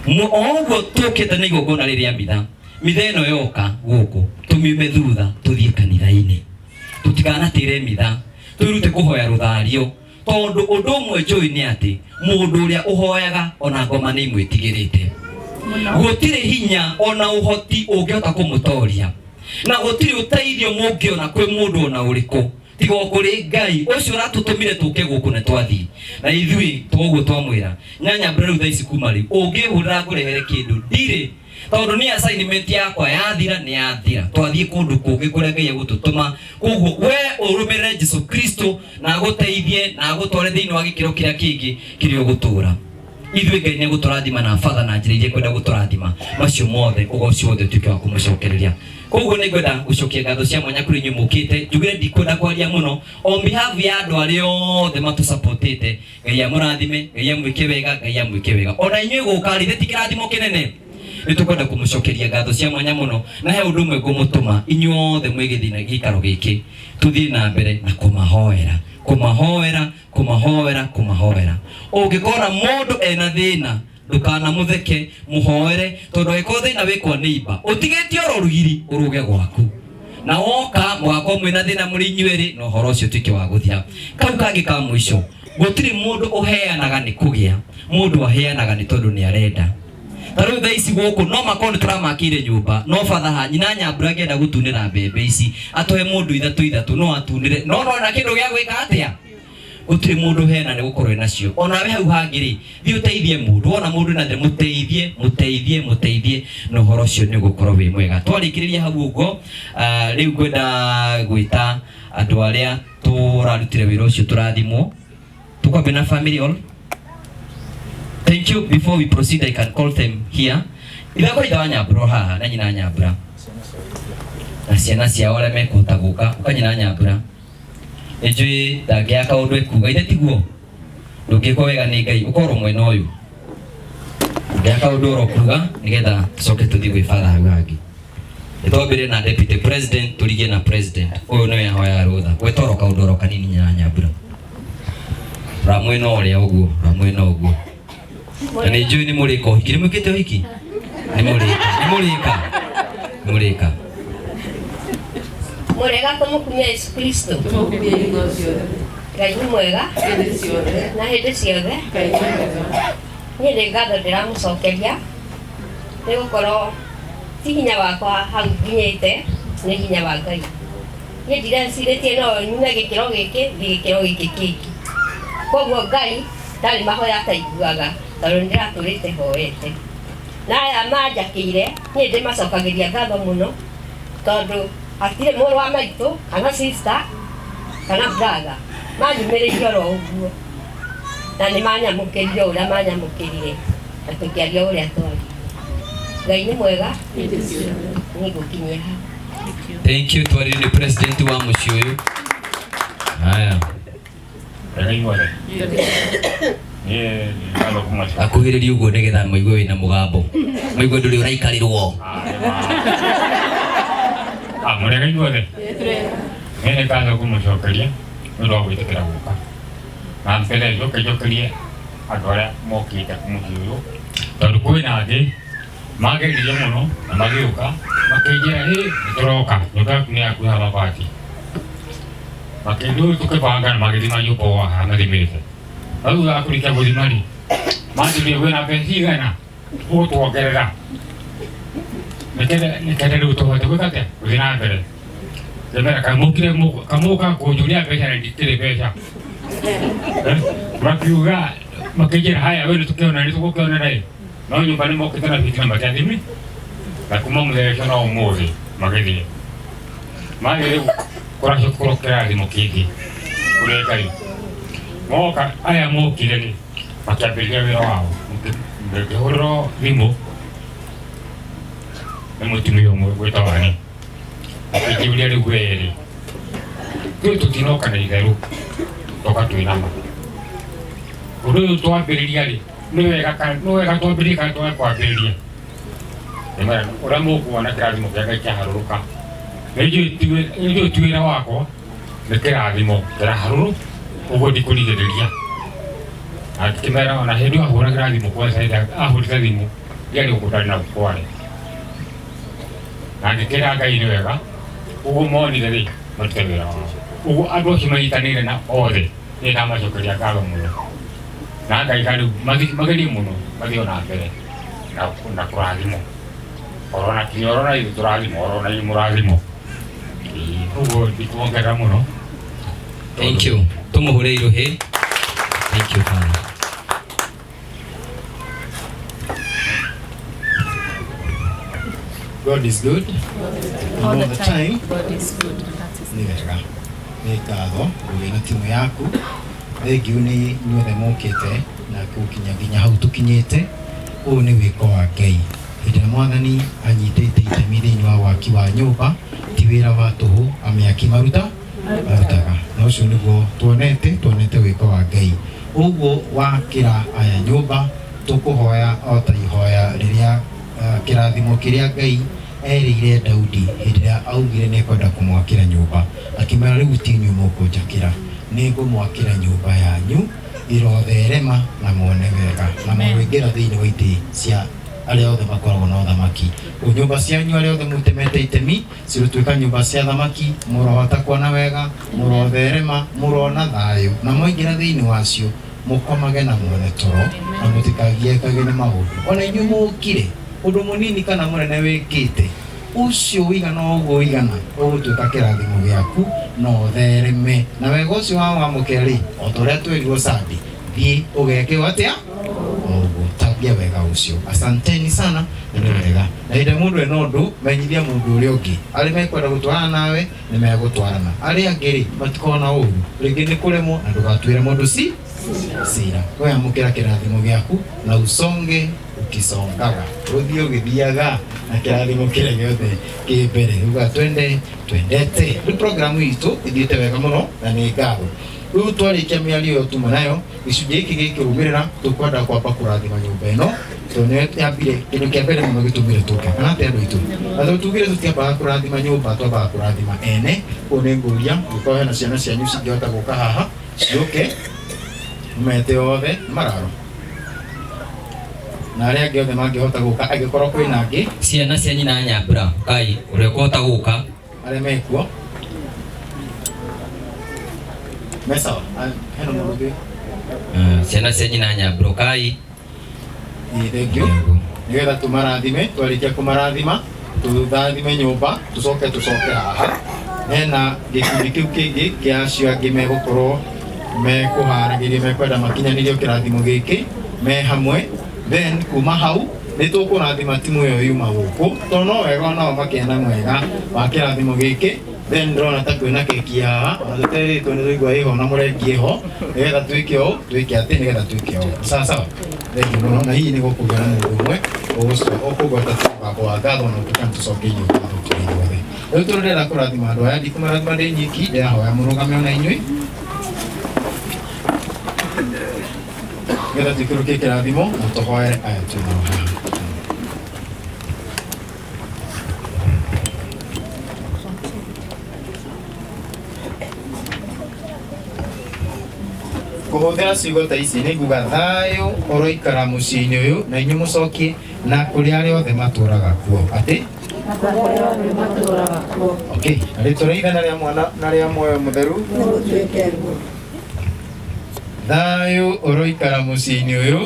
O ũguo tũkĩte na igongona rĩrĩa mitha, mitha ĩno yoka gũkũ tũmiume thutha tũthiĩ kanitha-inĩ, tũtikanatĩre mitha, twĩrute kũhoya rũthario, tondũ ũndũ ũmwe njũĩ nĩ atĩ mũndũ ũrĩa ũhoyaga ona ngoma nĩ imwĩtigĩrĩte. Gũtirĩ hinya ona ũhoti ũngĩhota kũmũtoria, na gũtirĩ ũteithio mũngĩona kwĩ mũndũ ona ũrĩkũ tiga o kũrĩ Ngai ũcio ũratũtũmire tũke gũkũ na twathiĩ. Na ithuĩ toguo twamwĩra Nyanyambura rĩu thaa ici kuma rĩu ũngĩhũrĩra ngũrehere kĩndũ ndirĩ, tondũ nĩ assignment yakwa yathira nĩ yathira, twathiĩ kũndũ kũngĩ kũrĩa Ngai egũtũtũma. Koguo we ũrũmĩrĩre Jesu Kristo na agũteithie na agũtware thĩinĩ wa gĩkĩro kĩrĩa kĩngĩ kĩrĩa ũgũtũra. Ithuĩ Ngai nĩ egũtũrathima na Father na njĩra iria ekwenda gũtũrathima, macio mothe ũgoci wothe ũtuĩke wa kũmũcokereria. Koguo nĩ ngwenda gũcokia ngatho cia mwanya kũrĩ inyuĩ mũkĩte. Njugire ndikwenda kwaria mũno on behalf ya andũ arĩa othe matũsupportĩte. Ngai amũrathime, Ngai amwĩke wega, Ngai amwĩke wega. Ona inyuĩ gũka rĩ, ti kĩrathimo kĩnene. Nĩ tũkwenda kũmũcokeria ngatho cia mwanya mũno, na he ũndũ ũmwe ngũmũtũma inyuĩ othe mwĩ gĩthina gĩikaro gĩkĩ, tũthiĩ na mbere na kũmahoera, kũmahoera, kũmahoera, kũmahoera. Ũngĩkora mũndũ ena thĩna ndũkanamũtheke, mũhoere, tondũ angĩkorwo thĩna wĩ kwa neighbor ũtigĩtie oro rũgiri ũrũge gwaku, na woka mũgakorwo mwĩna thĩna mũrĩ inyuerĩ, na ũhoro ũcio ũtuĩke wa gũthira. Kau kangĩ ka mũico, gũtirĩ mũndũ ũheanaga nĩ kũgĩa, mũndũ aheanaga nĩ tondũ nĩ arenda. Ta rĩu thaa ici gũkũ no makorwo nĩ tũramakĩire nyũmba, no batha ha nyina Nyambura angĩenda gũtunĩra mbembe ici atũhe mũndũ ithatũ ithatũ no atunĩre, no nona kĩndũ gĩa gwĩka atĩa gũtirĩ mũndũ hena nĩ gũkorwo nacio. Onawe hau hangĩ rĩ, thiĩ ũteithie mũndũ, wona mũndũ na thĩna mũteithie mũteithie mũteithie, na ũhoro ũcio nĩ ũgũkorwo wĩ mwega. Twarĩkĩrĩria hau ũguo, rĩu ngwenda gwĩta andũ arĩa tũrarutire wĩra ũcio tũrathimwo. Tũkwambia na family all. Thank you. Before we proceed, I can call them here. Ithako ithe wa Nyambura haha na nyina Nyambura na ciana ciao arĩa mekũhota gũka, ũka nyina Nyambura. Nĩnjũĩ ndangĩaga kaũndũ ekuga, ithe tiguo? Ndũngĩkwo wega nĩ Ngai, ũkorwo mwena ũyũ. Ndangĩaga kaũndũ oro kuga nĩgetha tũcoke tũthiĩ gwĩ father hau hangĩ. Nĩtwambĩrĩrie na deputy president, tũrigie na president. Ũyũ nĩwe ahoyaga rũtha. Gweta oro kaũndũ oro kanini nyina Nyambura. Ra mwena ũrĩa ũguo, ra mwena ũguo. Na nĩnjũĩ nĩ mũrĩka ũhiki, nĩ mwĩkĩte ũhiki? Nĩ mũrĩka, nĩ mũrĩka, nĩ mũrĩka. Mũrega tũmũkumia Yesu Kristo. Ngai nĩ mwega na hĩndĩ ciothe. Niĩ nĩ ngatho ndĩramũcokeria nĩ gũkorwo ti hinya wakwa hau nginyĩte, nĩ hinya wa Ngai. Niĩ ndirecirĩtie no nyume gĩkĩro gĩkĩ thiĩ gĩkĩro gĩkĩ kĩngĩ. Koguo Ngai ndarĩ mahoya ataiguaga tondũ nĩ ndĩratũrĩte hoete. Na aya manjakĩire niĩ ndĩmacokagĩria ngatho mũno tondũ hatirĩ mũrũ wa maitũ kana sister kana brother manyumĩrĩirie oro ũguo na nĩ manyamũkĩrire ũrĩa manyamũkĩrire na tũkĩaria ũrĩa twaririe. Ngai nĩ mwega, niĩ ngũkinyia hau. Thank you. Twarire nĩ president wa mũciĩ ũyũ. Haya. Akuhĩrĩrie ũguo nĩgetha mũigue wĩna mũgambo, mũigue ndũrĩ ũraikarĩrwo. Mũrega inyuothe, niĩ nĩ ngatho ngũmũcokeria nĩ ũndũ wa gwĩtĩkĩra gũka, na mbere njoke njokerie andũ arĩa mokĩte mũciĩ ũyũ, tondũ kwĩna angĩ mageririe mũno na magĩũka makĩnjĩra hĩ nĩ tũroka, nyũmba yaku nĩ yakuoha mabati, makĩndũ tũkĩbanga na magĩthima nyũmba o haha mathimĩte. Na thutha wa kũrĩkia gũthima rĩ, manjĩrire wĩna mbeca cigana ũgũtuongerera nĩkenda rĩu tũhote gwĩka atĩa gũthiĩ na mbere. Ngĩmera kamũkire kamũka kũnjũria mbeca na ndikĩrĩ mbeca. Makiuga makĩnjĩra haya we nĩtũkĩona nĩtũgũkĩonera ĩ, no nyũmba nĩmokĩte na bitina matiathimi, na kuma mũthenya ũcio na ũmũthĩ magĩthiĩ mathiĩ rĩu kũracokorwo kĩrathimo kĩngĩ kũrĩ Ngai. Moka aya mokire rĩ makĩambĩrĩria wĩra wao, ngĩhũrĩrwo thimũ nĩ mũtumia ũmwe gwĩtagwo Annie, akĩnjũria rĩu we rĩ twĩ tũtinoka na itherũ toka twĩ nama, ũndũ ũyũ twambĩrĩria rĩ nĩ wega nĩ wega twambĩrĩrie kana twage kwambĩrĩria. Ngĩmwĩra ũrĩa mũkuona kĩrathimo kĩa Ngai kĩaharũrũka, nĩ njũĩ ti wĩra wakwa, nĩ kĩrathimo kĩraharũrũ ũguo ndikũrigĩrĩria. Na ngĩmera ona hĩndĩ ĩyo ahũragĩra thimũ kwanza hĩndĩ ahũrĩte thimũ ndiarĩ gũkũ ndarĩ na gũkũ na ngĩkĩra Ngai nĩ wega ũguo monire rĩ marute wĩra wao, ũguo andũ acio manyitanĩire na othe nĩ ndamacokeria ngatho mũno, na Ngai rĩu magerie mũno mathiĩ ona mbere na kũrathimwo orona kinya orona ithuĩ tũrathimwo orona inyuĩ mũrathimwo. Ũguo ndikuongerera mũno. Thank you. Tũmũhũre iruhĩ. Thank you, Father. God is good all all the the time. time. God is good. That is Nĩ wega, nĩ ngatho ũgĩ na timu yaku. Thengiũ nĩ inyuothe mokĩte na gũkinya nginya hau tũkinyĩte. Ũyũ nĩ wĩko wa Ngai. Hĩndĩ ĩrĩa Mwathani anyitĩte itemi thĩinĩ wa waki wa nyũmba, ti wĩra wa tũhũ amĩaki marutaga, na ũcio nĩguo tuonete wĩko wa Ngai. Ũguo wakĩra aya nyũmba, tũkũhoya o ta ihoya rĩrĩa kĩrathimo kĩrĩa Ngai erĩire Daudi hĩndĩ ĩrĩa augire nĩ ekwenda kũmwakĩra nyũmba, akĩmwĩra rĩu ti inyuĩ mũkũnjakĩra, nĩ ngũmwakĩra nyũmba yanyu ĩrotherema na muone wega na mũroingĩra thĩinĩ wa itĩ cia arĩa othe makoragwo na ũthamaki. Nyũmba cianyu arĩa othe mũtemete itemi cirotuĩka nyũmba cia thamaki, mũrohota kuona wega, mũrotherema, mũrona thayũ, na mwaingĩra thĩinĩ wacio Mũkomage na muone toro na mũtikagiĩkage nĩ maũndũ. Ona inyuĩ mũkire ũndũ mũnini kana mũnene wĩkĩte ũcio wĩigana ũguo wĩigana ũgũtuĩka kĩrathimo gĩaku na ũthereme na wega ũcio wa wamũkĩra rĩ o ta ũrĩa twerirwo Sunday thiĩ ũgeke atĩa ũguo tambia wega ũcio. Asanteni sana na nĩ wega na hĩndĩ mũndũ ena ũndũ menyithia mũndũ ũrĩa ũngĩ arĩa mekwenda gũtwarana nawe nĩ megũtwarana arĩa angĩ rĩ matikona ũru rĩngĩ nĩ kũremwo na ndũgatuĩre mũndũ si cira we amũkĩra kĩrathimo gĩaku na usonge ukisongaga ũthiĩ ũgĩthiaga na kĩrathimo kĩrĩa gĩothe kĩ mbere uga twende twendete rĩu programu itũ ĩthiĩte wega mũno na nĩ ngatho rĩu twarĩkia mĩario ĩyo tuma nayo gĩcunjĩ gĩkĩ gĩkĩrũmĩrĩra tũkwenda kwamba kũrathima nyũmba ĩno tondũ nĩyo yambire kĩndũ kĩa mbere mũno gĩtũmire tũke kana atĩa andũ aitũ na tondũ tugire tũtiambaga kũrathima nyũmba twambaga kũrathima ene koguo nĩ ngũria gũkorwo hena ciana cianyu cingĩhota gũka haha ciũke mete othe mararo na arĩa angĩ othe mangĩhota gũka angĩkorwo kwĩna angĩ ciana cia nyina Nyambura kai ũrĩa ũkũhota gũka arĩa mekuo mesawa hena mũndũ ũngĩ ciana cia nyina Nyambura kai thank you nĩgetha tũmarathime twarĩkia kũmarathima tũrathime nyũmba tũcoke tũcoke haha hena gĩkundi kĩu kĩngĩ kĩa acio angĩ megũkorwo mekũharagĩria mekwenda makinyanĩrio kĩrathimo gĩkĩ me hamwe then kuma hau nĩ tũkũrathima timu ĩyo yuma gũkũ tondũ no wega onao makĩona mwega wa kĩrathimo gĩkĩ then ndĩrona ta kwĩna keki haha ona tũterĩtwo nĩ tũigua ĩho na mũrengi ĩho nĩgetha twĩke ũũ twĩke atĩ nĩgetha twĩke ũũ sawa sawa thank you mũno na hihi nĩ gũkũgĩa na mũndũ ũmwe ũkũgweta mũgambo wa ngatho na ũtuĩka nĩ tũcokeirio ngatho tũrĩ ithuothe rĩu tũrĩrenda kũrathima andũ aya ndikũmarathima ndĩ nyiki ndĩrahoya mũrũgame ona inyuĩ nĩgetha tũikũrũkie kĩrathimo na tũhoere aya twĩ nao haha. Kũhũthĩra ciugo ta ici nĩ nguga thayũ ũroikara mũciĩ-inĩ ũyũ na inyuĩ mũcokie na kũrĩ arĩa othe matũraga kuo atĩ okay na rĩtwa rĩa Ithe na rĩa Mwana na rĩa Muoyo Mũtheru thayũ ũroikara mũciĩ-inĩ ũyũ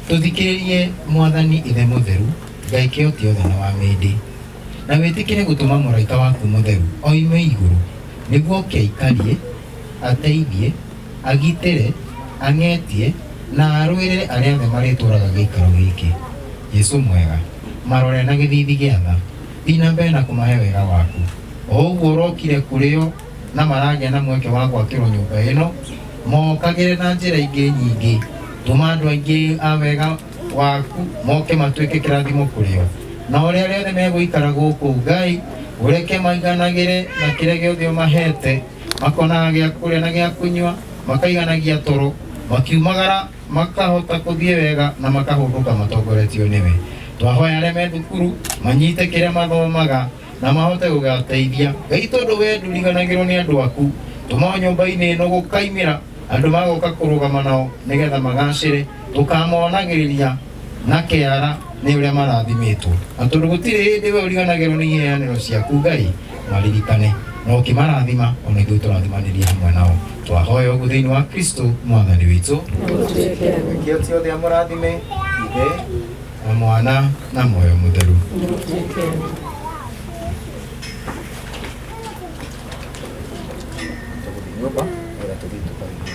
tũthikĩrĩrie Mwathani Ithe Mũtheru Ngai kĩhoti othe na wa mĩndĩ na wĩtĩkĩre gũtũma mũraika waku mũtheru oime igũrũ nĩguo oke aikarie ateithie agitĩre ang'etie na arũĩrĩre arĩa othe marĩtũraga gĩikaro gĩkĩ Jesũ mwega marore na gĩthithi gĩa tha thiĩ na mbere na kũmahe wega waku o ũguo ũrokire kũrĩ o na maragĩa na mweke wa gwakĩrwo nyũmba ĩno mokagĩre na njĩra ingĩ nyingĩ tũma andũ aingĩ a wega waku moke matuĩke kĩrathimo kũrĩ o na ũrĩa arĩa othe megũikara gũkũ Ngai ũreke maiganagĩre na kĩrĩa gĩothe ũmahete makonaga gĩa kũrĩa na gĩa kũnyua makaiganagia toro makiumagara makahota kũthiĩ wega na makahũndũka matongoretio nĩwe twahoya arĩa me thukuru manyite kĩrĩa mathomaga na mahote gũgateithia Ngai tondũ we ndũriganagĩrwo nĩ andũ aku tũma nyũmba-inĩ ĩno gũkaimĩra andũ magoka kũrũgama nao nĩgetha magacĩre tũkamonagĩrĩria na kĩara nĩ ũrĩa marathimĩtwo na tondũ gũtirĩ hĩndĩ we ũriganagĩrwo nĩ iheanĩro ciaku Ngai maririkane na ũkĩmarathima ona ithuĩ tũrathimanĩria hamwe nao twahoya ũguo thĩinĩ wa Kristo Mwathani witũ kĩo othe amũrathime Ithe na Mwana na Muoyo Mũtheru. Nyũmba nĩgetha tũthiĩ tũkahinge.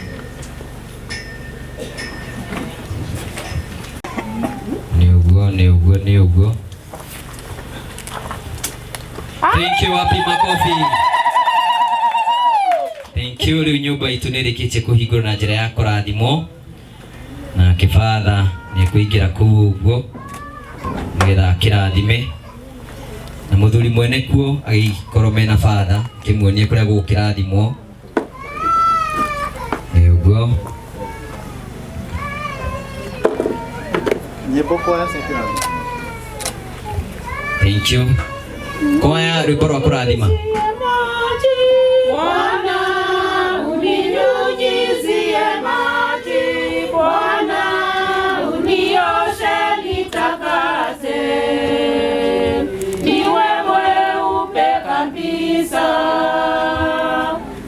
Nĩ ũguo nĩ ũguo nĩ ũguo. Thank you, wapi makofi. Thank you. Rĩu nyũmba itũ nĩ ĩrĩkĩtie kũhingũrwo na njĩra ya kũrathimwo na kĩbatha nĩ ekũingĩra kũu ũguo nĩgetha akĩrathime na mũthuri mwene kuo agĩkorwo mena batha kĩmuonie kũrĩa gũgũkĩrathimwo nĩ ũguo. Nyĩmbo kwaya cia kĩrathimo. Thank you. Kwaya rwĩmbo rwa kũrathima. Bwana uninyunyizie maji, Bwana unioshe nitakase, niwe mweupe kabisa,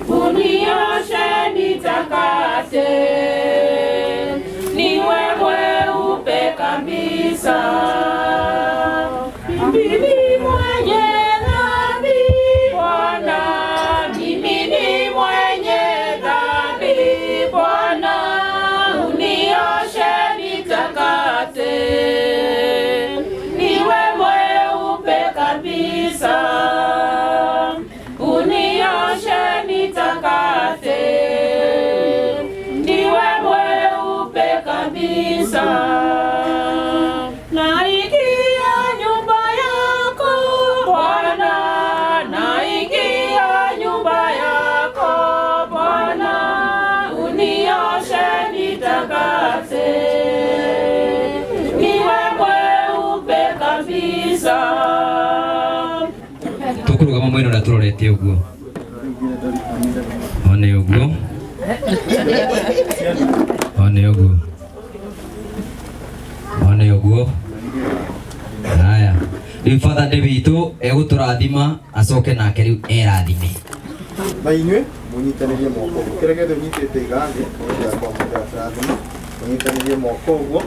unioshe nitakase. kabisa. Mimi ni mwenye dhambi Bwana, mimi ni mwenye dhambi Bwana, unioshe nitakase, niwe mweupe kabisa, unioshe nitakase, niwe mweupe kabisa. Naingia nyumba yako Bwana, naingia nyumba yako Bwana, unioshe nitakase, niwe mweupe kabisa. Tukurugama mwena ũrĩa tũrorete ũguo one ũguo one ũguo one ũguo. Haya, rĩu Father Day witũ egũtũrathima acoke nake rĩu erathime. Na inyuĩ mũnyitanĩrie moko ũguo, kĩrĩa gĩothe ũnyitĩte iga thĩ hĩndĩ ya kwamũkĩra kĩrathimo, mũnyitanĩrie moko ũguo.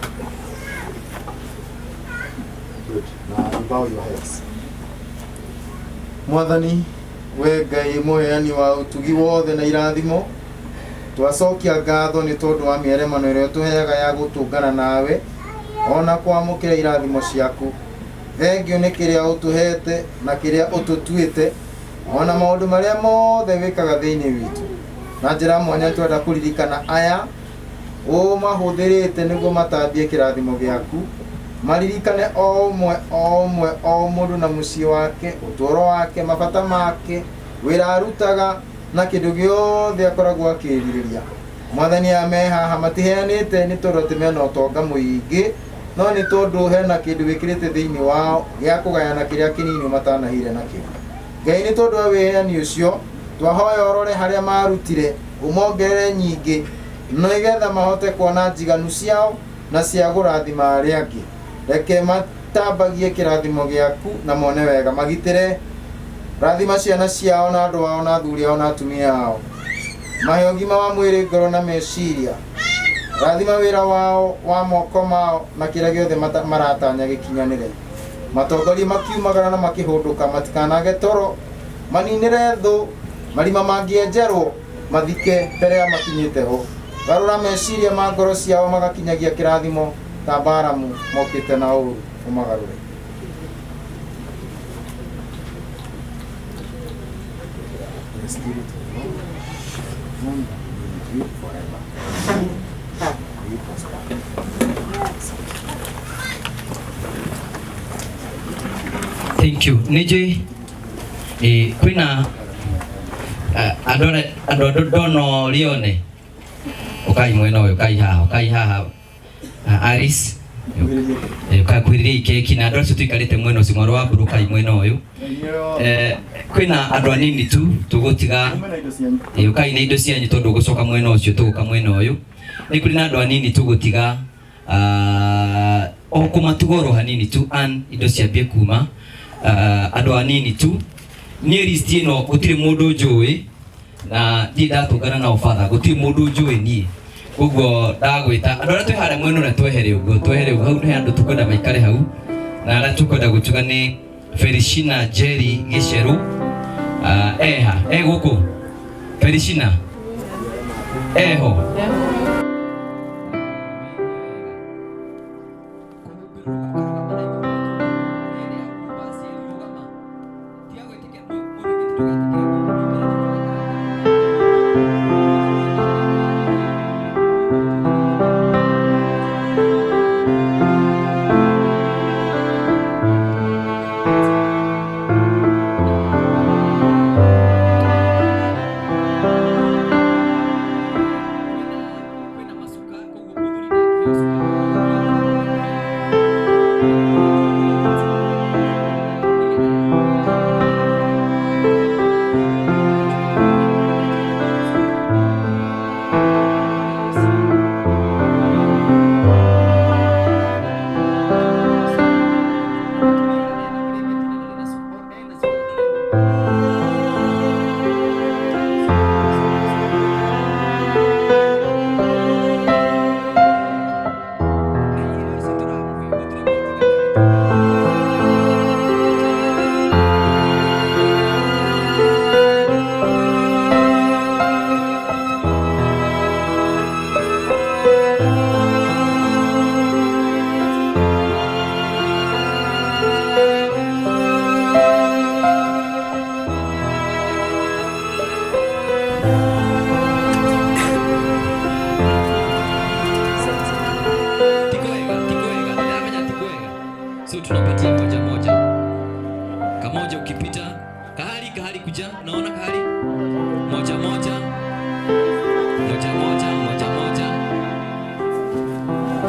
Good. Na you bow your heads. Mwathani, we Ngai mũheani wa ũtugi wothe na irathimo, twacokia ngatho nĩ tondũ wa mĩaremano ĩrĩa ũtũheaga ya gũtũngana nawe ona kwamũkĩra irathimo ciaku. Thengio nĩ kĩrĩa ũtũhete na kĩrĩa ũtũtuĩte ona maũndũ marĩa mothe wĩkaga thĩinĩ witũ. Na njĩra mwanya twenda kũririkana aya ũmahũthĩrĩte nĩguo matambie kĩrathimo gĩaku, maririkane o ũmwe o ũmwe o mũndũ na mũciĩ wake, ũtũũro wake, mabata make, wĩra arutaga na kĩndũ gĩothe akoragwo akĩrirĩria. Mwathani aya me haha matiheanĩte nĩ tondũ atĩ mena ũtonga mũingĩ, no nĩ tondũ hena kĩndũ wĩkĩrĩte thĩinĩ wao gĩa kũgayana kĩrĩa kĩnini matanahire nakĩo. Ngai nĩ tondũ wa wĩheani ũcio twahoya ũrore harĩa marutire ũmongerere nyingĩ nĩgetha mahote kuona njiganu ciao na cia kũrathima arĩa angĩ. Reke matambagie kĩrathimo gĩaku na mone wega, magitĩre rathima ciana ciao na andũ ao na athuri ao na atumia ao, mahe ũgima wa mwĩrĩ, ngoro na meciria. Rathima wĩra wao wa moko mao na kĩrĩa gĩothe maratanya gĩkinyanĩre. Matongorie makiumagara na makĩhũndũka, matikanage toro, maninĩre thũ, marima mangĩenjerwo mathike mbere ya makinyĩte ho. Garũra meciria ma ngoro ciao magakinyagia kĩrathimo ta Baramu mokĩte na ũũru, ũmagarũre. The Spirit of God, and be with you forever. May you prosper. Thank you. Nĩnjũĩ kwĩna andũ andũ ndono rione ũkai mwena ũyũ, ũkai haha, ũkai haha Aris ũkakuhĩrĩria keki na andũ acio tũikarĩte mwena ũcio mwarĩ wa mbũrũ ũkai mwena ũyũ. Kwĩna andũ anini tu tũgũtiga, ũkai na indo cianyu tondũ ũgũcoka mwena ũcio tũgũka mwena ũyũ. Nĩ kũrĩ na andũ anini tũgũtiga o kũmatuga oro hanini tu an indo ciambie kuma andũ anini tu. Niĩ list ĩno gũtirĩ mũndũ njũĩ na ndirĩ ndatũngana nao Father, gũtirĩ mũndũ njũĩ niĩ, koguo ndagwĩta andũ arĩa twĩ harĩa mwena ũrĩa twehere ũguo, twehere ũguo hau nĩ andũ tũkwenda maikare hau, na arĩa tũkwenda gũtuga nĩ Felishina Jerry Gĩcerũ. Eha e gũkũ Felishina eho. So tunapatia moja moja. Kamoja ukipita, kahali kahali kuja, unaona kahali? Moja moja. Moja moja, moja moja.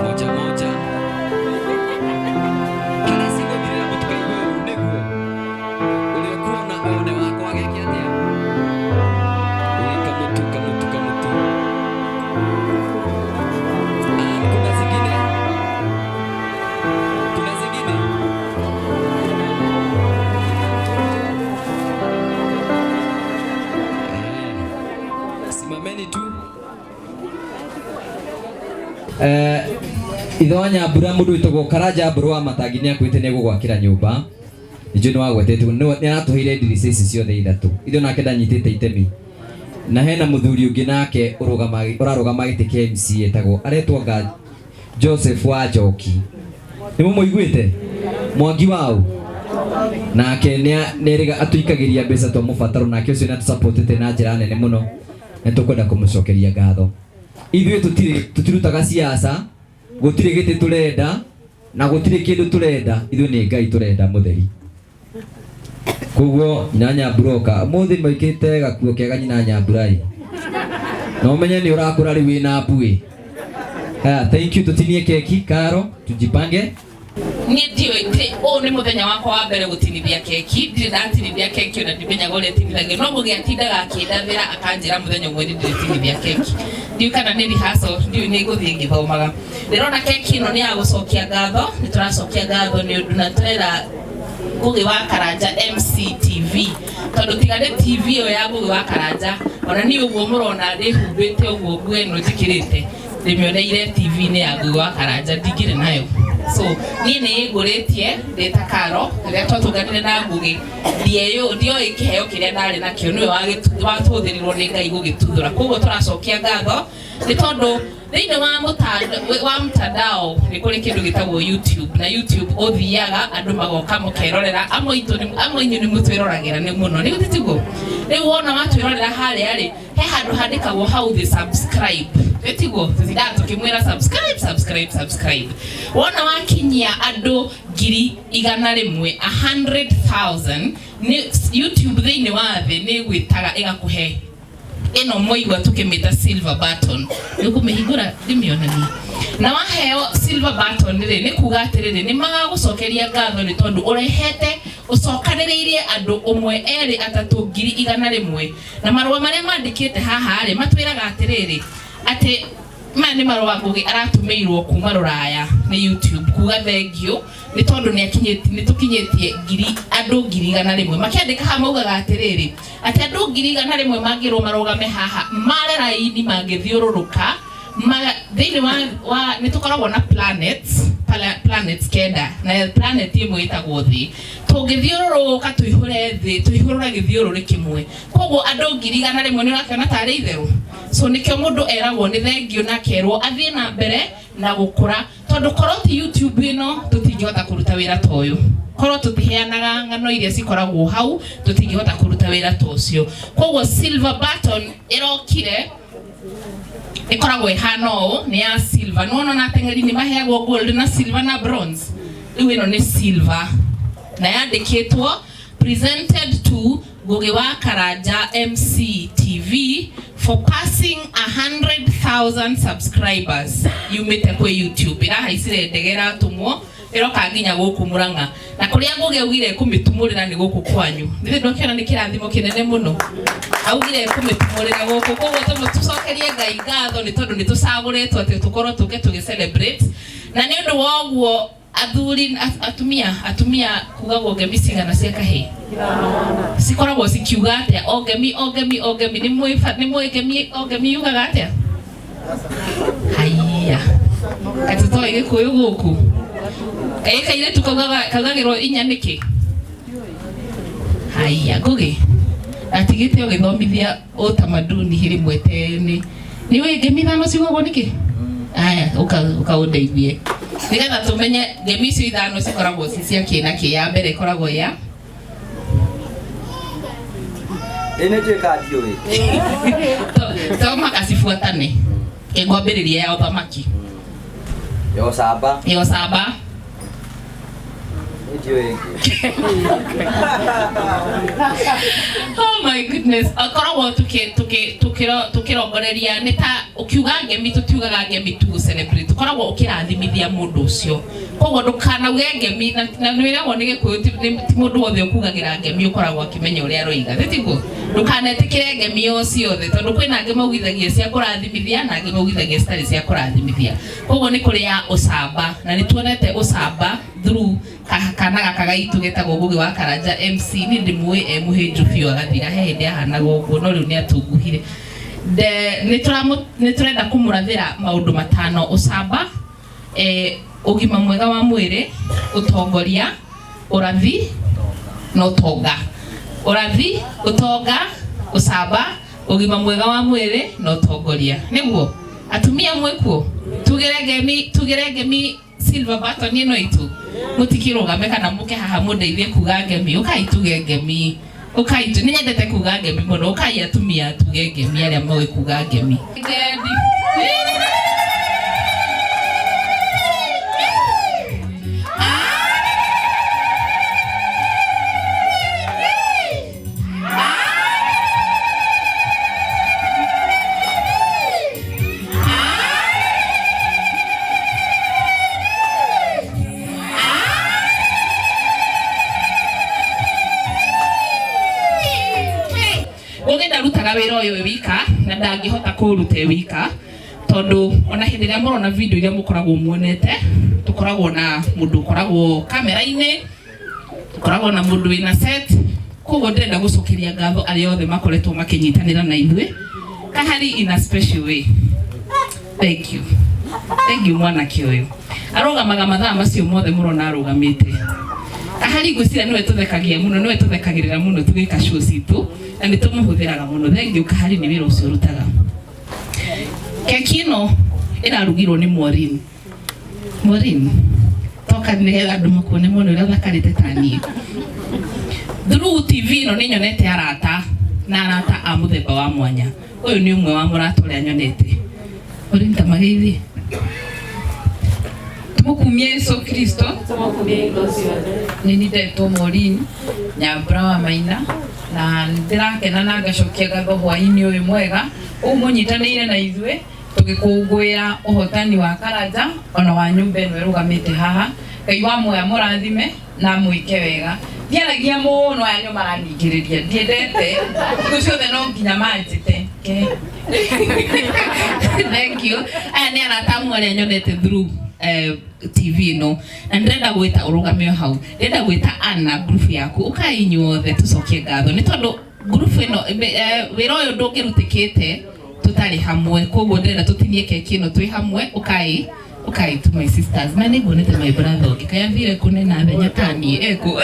Moja moja. Harĩa cigũthirĩra mũtikaigue ũru nĩguo. Ũrĩa ũkuona one wakwa ageke atĩa? Ĩĩ, kamutu kamutu kamutu. Ah, kuna zingine? Kuna zingine? Eh, simameni tu. Ithe wa Nyambura mũndũ wĩtagwo Karanja Mbũrũ wa Matangi nĩ akwĩte nĩ egũgwakĩra nyũmba. Nĩnjũĩ nĩ wagwetete nĩ aratũheire ndirica ici ciothe ithatũ. Ithe nake ndanyitĩte itemi. Na hena mũthuri ũngĩ nake ũrarũgama gĩtĩ kĩa MC etagwo aretwo nga Joseph wa Njoki. Nĩ mũmũiguĩte? Mwangi wau. Nake nĩ atũikagĩria mbeca twa mũbataro nake ũcio nĩ atũsupportete na njĩra nene mũno. Nĩ tũkwenda kũmũcokeria ngatho. Ithuĩ tũtirutaga siasa, gũtirĩ gĩtĩ tũrenda na gũtirĩ kĩndũ tũrenda, ithuĩ nĩ Ngai tũrenda mũtheri. Koguo nyina Nyambura oka ũmũthĩ maikĩte gakuo kega nyina Nyambura ĩ. Na ũmenye nĩ ũrakũra rĩu wĩna mbuĩ. Haya, thank you, tũtinie keki Karo, tujipange. Niĩ ndiũĩ ũyũ nĩ mũthenya wakwa wa mbere gũtinithia keki, ndirĩ ndatinithia keki ona ndimenyaga ũrĩa ĩtinithagio, no Mũgĩ atindaga akĩndathĩra akanjĩra mũthenya ũmwe nĩ ndĩrĩtinithia keki. Ndiũĩ kana nĩ rehearsal, ndiũĩ nĩ ngũthiĩ ngĩthomaga. Ndĩrona keki ĩno nĩ ya gũcokia ngatho, nĩ tũracokia ngatho nĩ ũndũ na tũrera Ngũgĩ wa Karanja MCTV, tondũ tiga nĩ TV ĩyo ya Ngũgĩ wa Karanja, ona niĩ ũguo mũrona ndĩhumbĩte ũguo nguo ĩno njĩkĩrĩte, ndĩmĩoneire TV-inĩ ya Ngũgĩ wa Karanja, ndingĩrĩ nayo. So niĩ nĩ ngũrĩtie ndĩ ta Karo, rĩrĩa twatũnganire na Ngũgĩ, ndioĩ kĩheo kĩrĩa ndarĩ nakĩo, nĩwe watũhũthĩrirwo nĩ Ngai gũgĩtuthũra. Koguo tũracokia ngatho nĩ tondũ thĩinĩ wa mtandao nĩ kũrĩ kĩndũ gĩtagwo YouTube, na YouTube ũthiaga andũ magoka mũkerorera, amwe inyuĩ nĩ mũtwĩroragĩra nĩ mũno, nĩ tiguo? Rĩu wona watwĩrorera harĩa rĩ, he handũ handĩkagwo hau thĩ subscribe, nĩ tiguo? Tũtindaga tũkĩmwĩra subscribe, subscribe, subscribe. Wona wakinyia andũ 100,000, 100,000, nĩ YouTube thĩinĩ wa thĩ nĩ ĩgwĩtaga ĩgakũhe ĩno mwaigua tũkĩmĩta silver button, nĩ ũkũmĩhingũra ndĩmĩonanie. Na waheo silver button rĩ, nĩ kuga atĩrĩrĩ, nĩ magagũcokeria ngatho nĩ tondũ ũrehete ũcokanĩrĩirie andũ ũmwe, erĩ, atatũ, 100,000. Na marũa marĩa mandĩkĩte haha rĩ, matwĩraga atĩrĩrĩ, atĩ maya nĩ marũa Ngũgĩ aratũmĩirwo kuma Rũraya nĩ YouTube kuga thengiũ nĩ tondũ nĩ tũkinyĩtie andũ 100,000. Makĩandĩka haha maugaga atĩrĩrĩ, atĩ andũ 100,000 mangĩrwo marũgame haha mare raini mangĩthiũrũrũka thĩinĩ wa nĩ tũkoragwo na planets kenda, na planet ĩmwe ĩtagwo thĩ. Tũngĩthiũrũrũka tũihũre thĩ, tũihũrũre gĩthiũrũrĩ kĩmwe. Koguo andũ 100,000 nĩ ũrakĩona tarĩ itherũ. So nĩkĩo mũndũ eragwo nĩ thengiũ na akerwo athiĩ na mbere na gũkũra, tondũ korwo ti YouTube ĩno tũtingĩhota kũruta wĩra ta ũyũ. Korwo tũtiheanaga ng'ano iria cikoragwo hau, tũtingĩhota kũruta wĩra ta ũcio. Koguo silver button ĩrokire ĩkoragwo ĩhana ũũ, nĩ ya silver. Nĩ wona ona ateng'eri nĩ maheagwo gold na silver na bronze. Rĩu ĩno nĩ silver na yandĩkĩtwo presented to Ngũgĩ wa Karanja MCTV for passing 100,000 subscribers. Yumĩte kwĩ YouTube, ĩrahaicire ndege ĩratũmwo ĩroka nginya gũkũ Murang'a, na kũrĩa Ngũgĩ augire kũmĩtumũrĩra nĩ gũkũ kwanyu. Nĩ ndokĩona nĩ kĩrathimo kĩnene mũno, augire kũmĩtumũrĩra gũkũ. Koguo tũcokerie Ngai ngatho nĩ tondũ nĩ tũcagũrĩtwo atĩ tũkorwo tũke tũgĩ celebrate. Na nĩ ũndũ wa ũguo athuri, atumia kugagwo ngemi cigana cia kahĩĩ cikoragwo cikiuga atĩa? O ngemi, o ngemi, o ngemi, nĩ mũĩ ngemi, o ngemi yugaga atĩa? Haiya, kaĩ tũtoĩ Gĩkũyũ gũkũ? Kaĩ kairĩtu kaugagĩrwo inya nĩkĩ? Haiya, Ngũgĩ atigĩte ũgĩthomithia ũtamaduni rĩmwe tene. Nĩ ũĩ ngemi ithano ciugagwo nĩkĩ? Aya, ũkaũndeithie nĩgetha tũmenye ngemi icio ithano cikoragwo ci cia kĩ na kĩ. Ya mbere ĩkoragwo ya Ĩ nĩ njũĩ kana ndiũĩ. To mũhaka cibuatane. Ngwambĩrĩria ya ũthamaki. Ya ũcamba. Ya ũcamba. Oh my goodness, akoragwo tukirongoreria nĩ ta ũkiuga ngemi, tũtiugaga ngemi tu celebrate, tũkoragwo ũkĩrathimithia mũndũ ũcio. Koguo ndũkanauge ngemi na nĩwĩragwo nĩ Gĩkũyũ ti mũndũ wothe ũkugagĩra ngemi ũkoragwo akĩmenya ũrĩa aroiga, nĩ tiguo? Ndũkanetĩkĩre ngemi o ciothe tondũ kwĩna angĩ maugithagia cia kũrathimithia na angĩ maugithagia citarĩ cia kũrathimithia. Koguo nĩ kũrĩ ya ũcamba na nĩ tuonete ũcamba through kana gaka gaitũ getagwo Ngugi wa Karanja MC. Niĩ ndĩmũĩ e mũhĩnju biũ agathira, he hĩndĩ ahanaga ũguo no rĩu nĩ atunguhire. Nĩ tũrenda kũmũrathĩra maũndũ matano: ũcamba, ũgima mwega wa mwĩrĩ, ũtongoria, ũrathi na ũtonga. Ũrathi, ũtonga, ũcamba, ũgima mwega wa mwĩrĩ na ũtongoria. Nĩguo atumia mwĩkuo, tugĩre ngemi, tugĩre ngemi silver button ĩno itũ, mũtikĩrũgame kana mũke haha mũndeithie kuga ngemi. Ũkai tuge ngemi, ũkai tu, nĩ nyendete kuga ngemi mũno. Ũkai atumia tuge ngemi, arĩa moĩ kuga ngemi. Ngemi. Ngugi ndarutaga wĩra ũyũ wika na ndangĩhota kũũruta e wika, tondũ ona hĩndĩ ĩrĩa mũrona video iria mũkoragwo muonete, tũkoragwo na mũndũ ũkoragwo kamera-inĩ, tũkoragwo na mũndũ wĩna set. Koguo ndĩrenda gũcokeria ngatho arĩa othe makoretwo makĩnyitanĩra na ithuĩ. Kahari in a special way, thank you, thank you. Mwanake ũyũ arũgamaga mathaa macio mothe mũrona arũgamĩte. Kahari ngwĩciria nĩwe tũthekagia mũno, nĩwe tũthekagĩrĩra mũno tũgĩka show citũ na nĩ tũmũhũthĩraga mũno. Thank you Kahari nĩ wĩra ũcio ũrutaga. Keki ĩno ĩrarugirwo nĩ Maureen. Maureen, toka nĩgetha andũ makuone mũno ũrĩa ũthakarĩte ta niĩ. Through TV ĩno nĩ nyonete arata na arata a mũthemba wa mwanya. Ũyũ nĩ ũmwe wa mũrata ũrĩa nyonete. Maureen, ta mageithie. Tumukumie Yesu Kristo. Nĩ ndetwo Maureen Nyambura wa Maina na ndĩrakena na ngacokia ngatho hwaĩ-inĩ ũyũ mwega ũũ mũnyitanĩire na ithuĩ tũgĩkũngũĩra ũhotani wa Karanja ona wa nyũmba ĩno ĩrũgamĩte haha. Ngai wa muoya mũrathime na mwĩke wega. Ndiaragia mũno, aya nĩo maraningĩrĩria, ndiendete thikũ ciothe no nginya manjĩte. Thank you. Aya nĩ arata amwe arĩa nyonete through TV ĩno na ndĩrenda gwĩta ũrũgame o hau. Ndĩrenda gwĩta Anna group yaku, ũkai inyuothe tũcokie ngatho nĩ tondũ group ĩno, wĩra ũyũ ndũngĩrutĩkĩte tũtarĩ hamwe. Koguo ndĩrenda tũtinie keki ĩno twĩ hamwe. Ũkai, ũkai to my sisters. Na nĩ nguonete my brother ũngĩ kaĩ athire kũ? Nena thenya taniĩ ekũ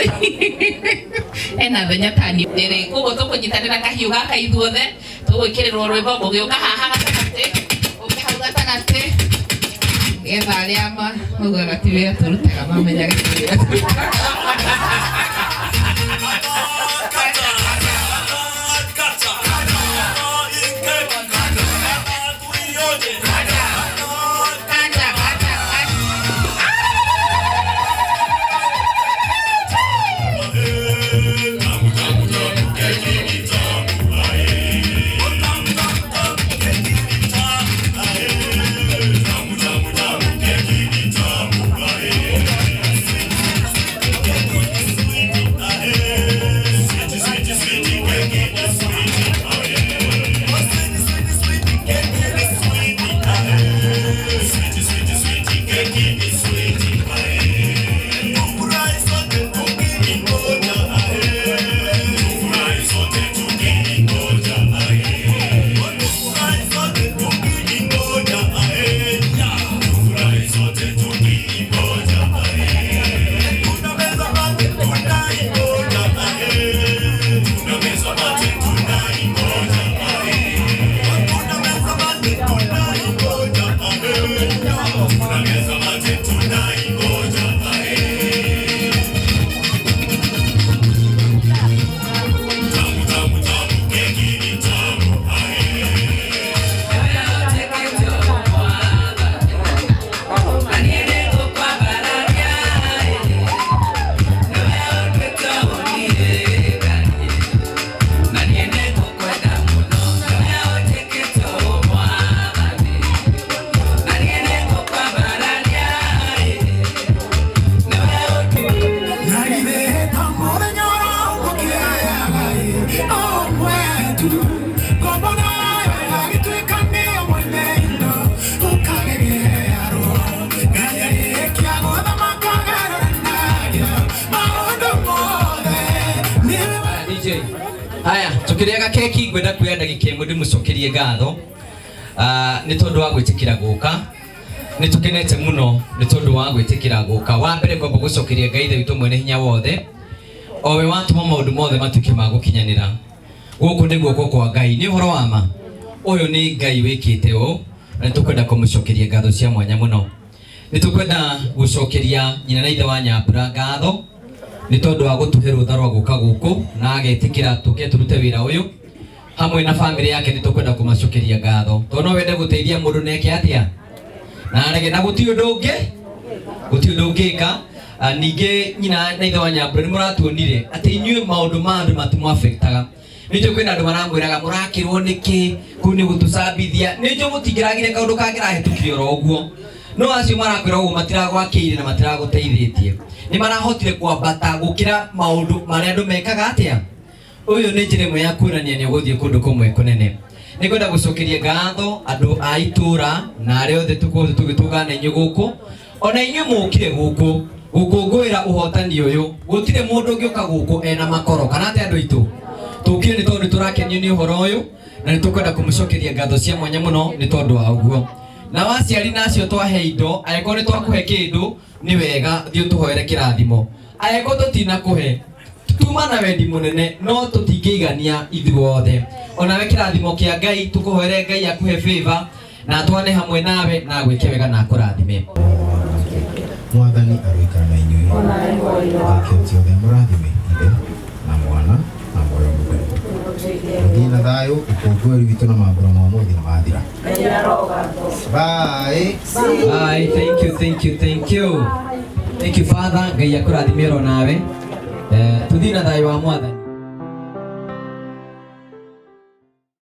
ena thenya taniĩ rĩrĩ. Koguo tũkũnyitanĩra kahiũ gaka ithuothe, tũgwĩkĩrĩrwo rwĩmbo. Mũgĩũka haha gatagatĩ, ũke hau gatagatĩ nĩgetha arĩa maugaga ti wĩra tũrutaga mamenyage ti wĩra tũrutaga. Kata, kata, kata. Haya, tukĩrĩaga keki ngwenda kuoya ndagĩka ĩmwe ndĩmũcokerie ngatho nĩ tondũ wa gwĩtĩkĩra gũka. Nĩ tũkenete mũno nĩ tondũ wa gwĩtĩkĩra gũka. Wa mbere ngwamba gũcokeria Ngai Ithe witũ mwene hinya wothe, o we watũma maũndũ mothe matuĩke ma gũkinyanĩra. Gũkũ nĩ guoko kwa Ngai, nĩ ũhoro wa ma. Ũyũ nĩ Ngai wĩkĩte ũũ, na nĩ tũkwenda kũmũcokeria ngatho cia mwanya mũno. Nĩ tũkwenda gũcokeria nyina na ithe wa Nyambura ngatho nĩ tondũ wa gũtũhe rũtha rwa gũka gũkũ na agetĩkĩra tũke tũrute wĩra ũyũ hamwe na bamĩrĩ yake. Nĩ tũkwenda kũmacokeria ngatho tondũ no wende gũteithia mũndũ na eke atĩa na arege na gũtirĩ ũndũ ũngĩ, gũtirĩ ũndũ ũngĩka. Ningĩ nyina na ithe wa Nyambura nĩ mũratuonire atĩ inyuĩ maũndũ ma andũ matimũ-affectaga. Nĩnjũĩ kwĩna andũ maramwĩraga mũrakĩrwo nĩkĩ kũu nĩ gũtũcambithia. Nĩnjũĩ mũtingĩragire kaũndũ kangĩrahĩtũkire oro ũguo, no acio marakwĩra ũguo matiragwakĩire na matiragũteithĩtie. Nĩ marahotire kwambata gũkĩra maũndũ marĩa andũ mekaga atĩa. Ũyũ nĩ njĩra ĩmwe ya kuonania nĩ ũgũthiĩ kũndũ kũmwe kũnene. Nĩ ngwenda gũcokeria ngatho andũ a itũra na arĩa othe tũkoretwo tũgĩtũngana na inyuĩ gũkũ. Ona inyuĩ mũkire gũkũ gũkũngũĩra ũhotani ũyũ, gũtirĩ mũndũ ũngĩũka gũkũ ena makoro kana atĩ andũ aitũ tũkire nĩ tondũ tũrakenio nĩ ũhoro ũyũ na nĩ tũkwenda kũmũcokeria ngatho cia mwanya mũno nĩ tondũ wa ũguo. Na waciari na acio twahe indo, angĩkorwo nĩ twakũhe kĩndũ nĩ wega thiĩ ũtũhoere kĩrathimo, angĩkorwo tũtinakũhe tuma na wendi mũnene no tũtingĩigania ithuothe. Onawe kĩrathimo kĩa Ngai tũkũhoere Ngai akũhe favor na atwane hamwe nawe na agwĩke wega na akũrathime. Mwathani aroikara na inyuĩ. Ngai ciothe amũrathime, Ithe na Mwana na Muoyo Mũtheru. Mũthiĩ na thayũ, ũkũngũĩri witũ na mambura ma ũmũthĩ nĩ mathira. Bye. Bye. Thank you, thank you, thank you. Thank you, Father. Ngai akũrathime oro nawe. Tũthiĩ na thayũ wa Mwathani.